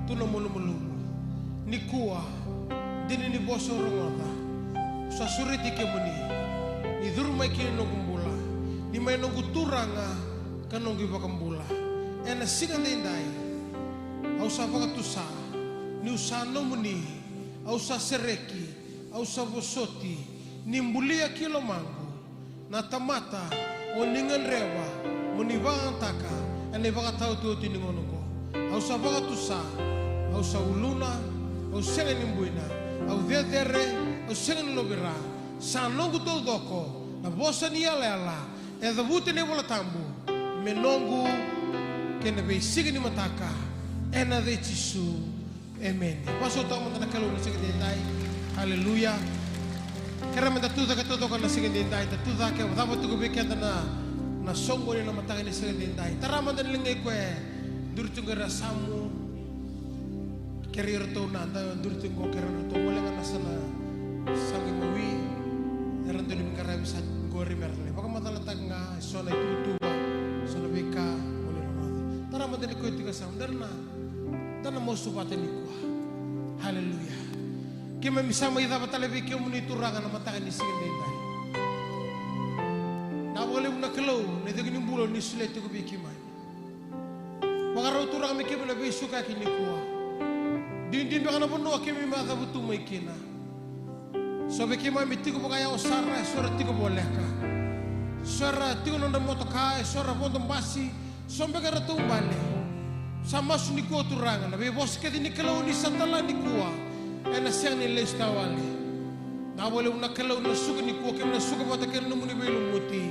tu na malumalumu. Nikua, dina ni vosa au rogoca. Au sa sureti kemuni. Ni curu mai ki na noqu bula. Ni mai noqu Turaga, ka noqu iVakabula. Ena siga daidai. Au sa vakatusa. Niu sa nomuni. Au sa sereki, au sa vosoti, ni bulia ki lomaqu na tamata o ni gadreva mo ni vakayagataka ena ivakataotioti ni gauna oqo. Au sa vakatusa, au sa uluna, au sega ni buina, au cecere, au sega ni lovira, sa noqu taucoko, Na vosa ni yalayala e cavuti ena iVola Tabu me noqu kei na veisiga ni mataka, ena yaca i Jisu. Emeni. Vakasautaka mada na Kalou na siga edaidai. Aleluya. Kerea meda tucake taucoko na siga edaidai, da tucake, cava tiko vei keda na, na soqoni ena mataka ni siga edaidai. Tara mada na liga i koya e duri tiko qori e yasamu. Kerei iratou na da duri tiko qo, kerei iratou gole ga na sa na saqu imawi. Era dau ni veiqaravi sa qori me ra na vakamacalataka ga eso na ituvatuva, eso na veika mo ni rogoca. Tara mada ni koya tiko e yasamu, da na, da na masu vata nikua. Aleluya. Keimami sa mai cava tale vei kemuni Turaga na mataka ni siga edaidai. Vinaka vakalevu na Kalou na icegu ni bula ni solia tiko vei keimami. Vakarau Turaga me keimami na veisukayaki nikua. Duidui beka na vanua keimami mai cavutu mai kina. So vei keimami tiko vakayawa sara, eso era tiko voleka. So era tiko na nodra motoka, eso era vodo basi, so beka era taubale. Sa masu nikua Turaga, na veivosa kece ni Kalou ni sa tala nikua, ena sega ni lesu tale wale. Vinaka vakalevu na Kalou na suka nikua, keimami na suka vata kei na nomuni veilumuti,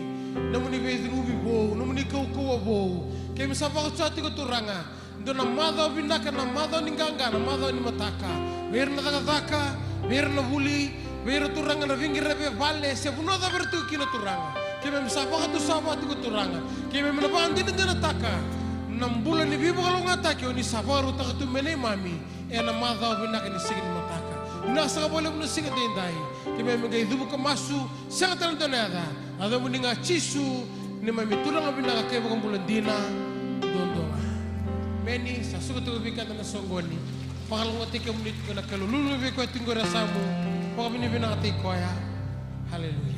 nomuni veicegu vou, nomuni kaukauwa vou. Keimami sa vakatusa tiko Turaga dua na macawa vinaka, na macawa ni qaqa, na macawa ni mataka. Vei ira na cakacaka, vei ira na vuli, vei ira Turaga na veiqaravi e vale, se vanua cava era tiko kina Turaga. Keimami sa vakatusa vata tiko Turaga. Keimami na vakadinadinataka na bula ni veivakalougatataki o ni sa vakarautaka tu me neimami. Ena macawa vinaka ni siga ni mataka. Vinaka saka vakalevu na siga edaidai. Keimami qai cuva ka masu, sega tale dua na yaca. Na yacamuni ga Jisu, neimami Turaga vinaka kei Vakabula dina duadua ga. Emeni. Sa suka tiko vei keda na soqoni. Vakalougatataki kemuni tiko na Kalou, lululu vei koya tiko qori e yasamu. Vakavinavinakataki koya. Aleluya.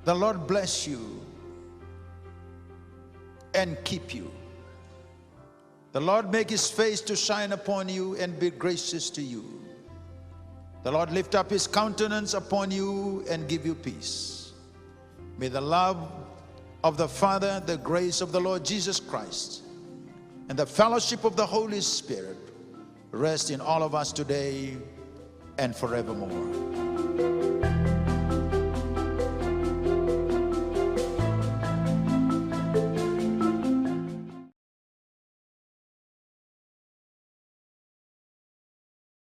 The Lord bless you and keep you. The Lord make his face to shine upon you and be gracious to you. The Lord lift up his countenance upon you and give you peace. May the love of the Father, the grace of the Lord Jesus Christ, and the fellowship of the Holy Spirit rest in all of us today and forevermore.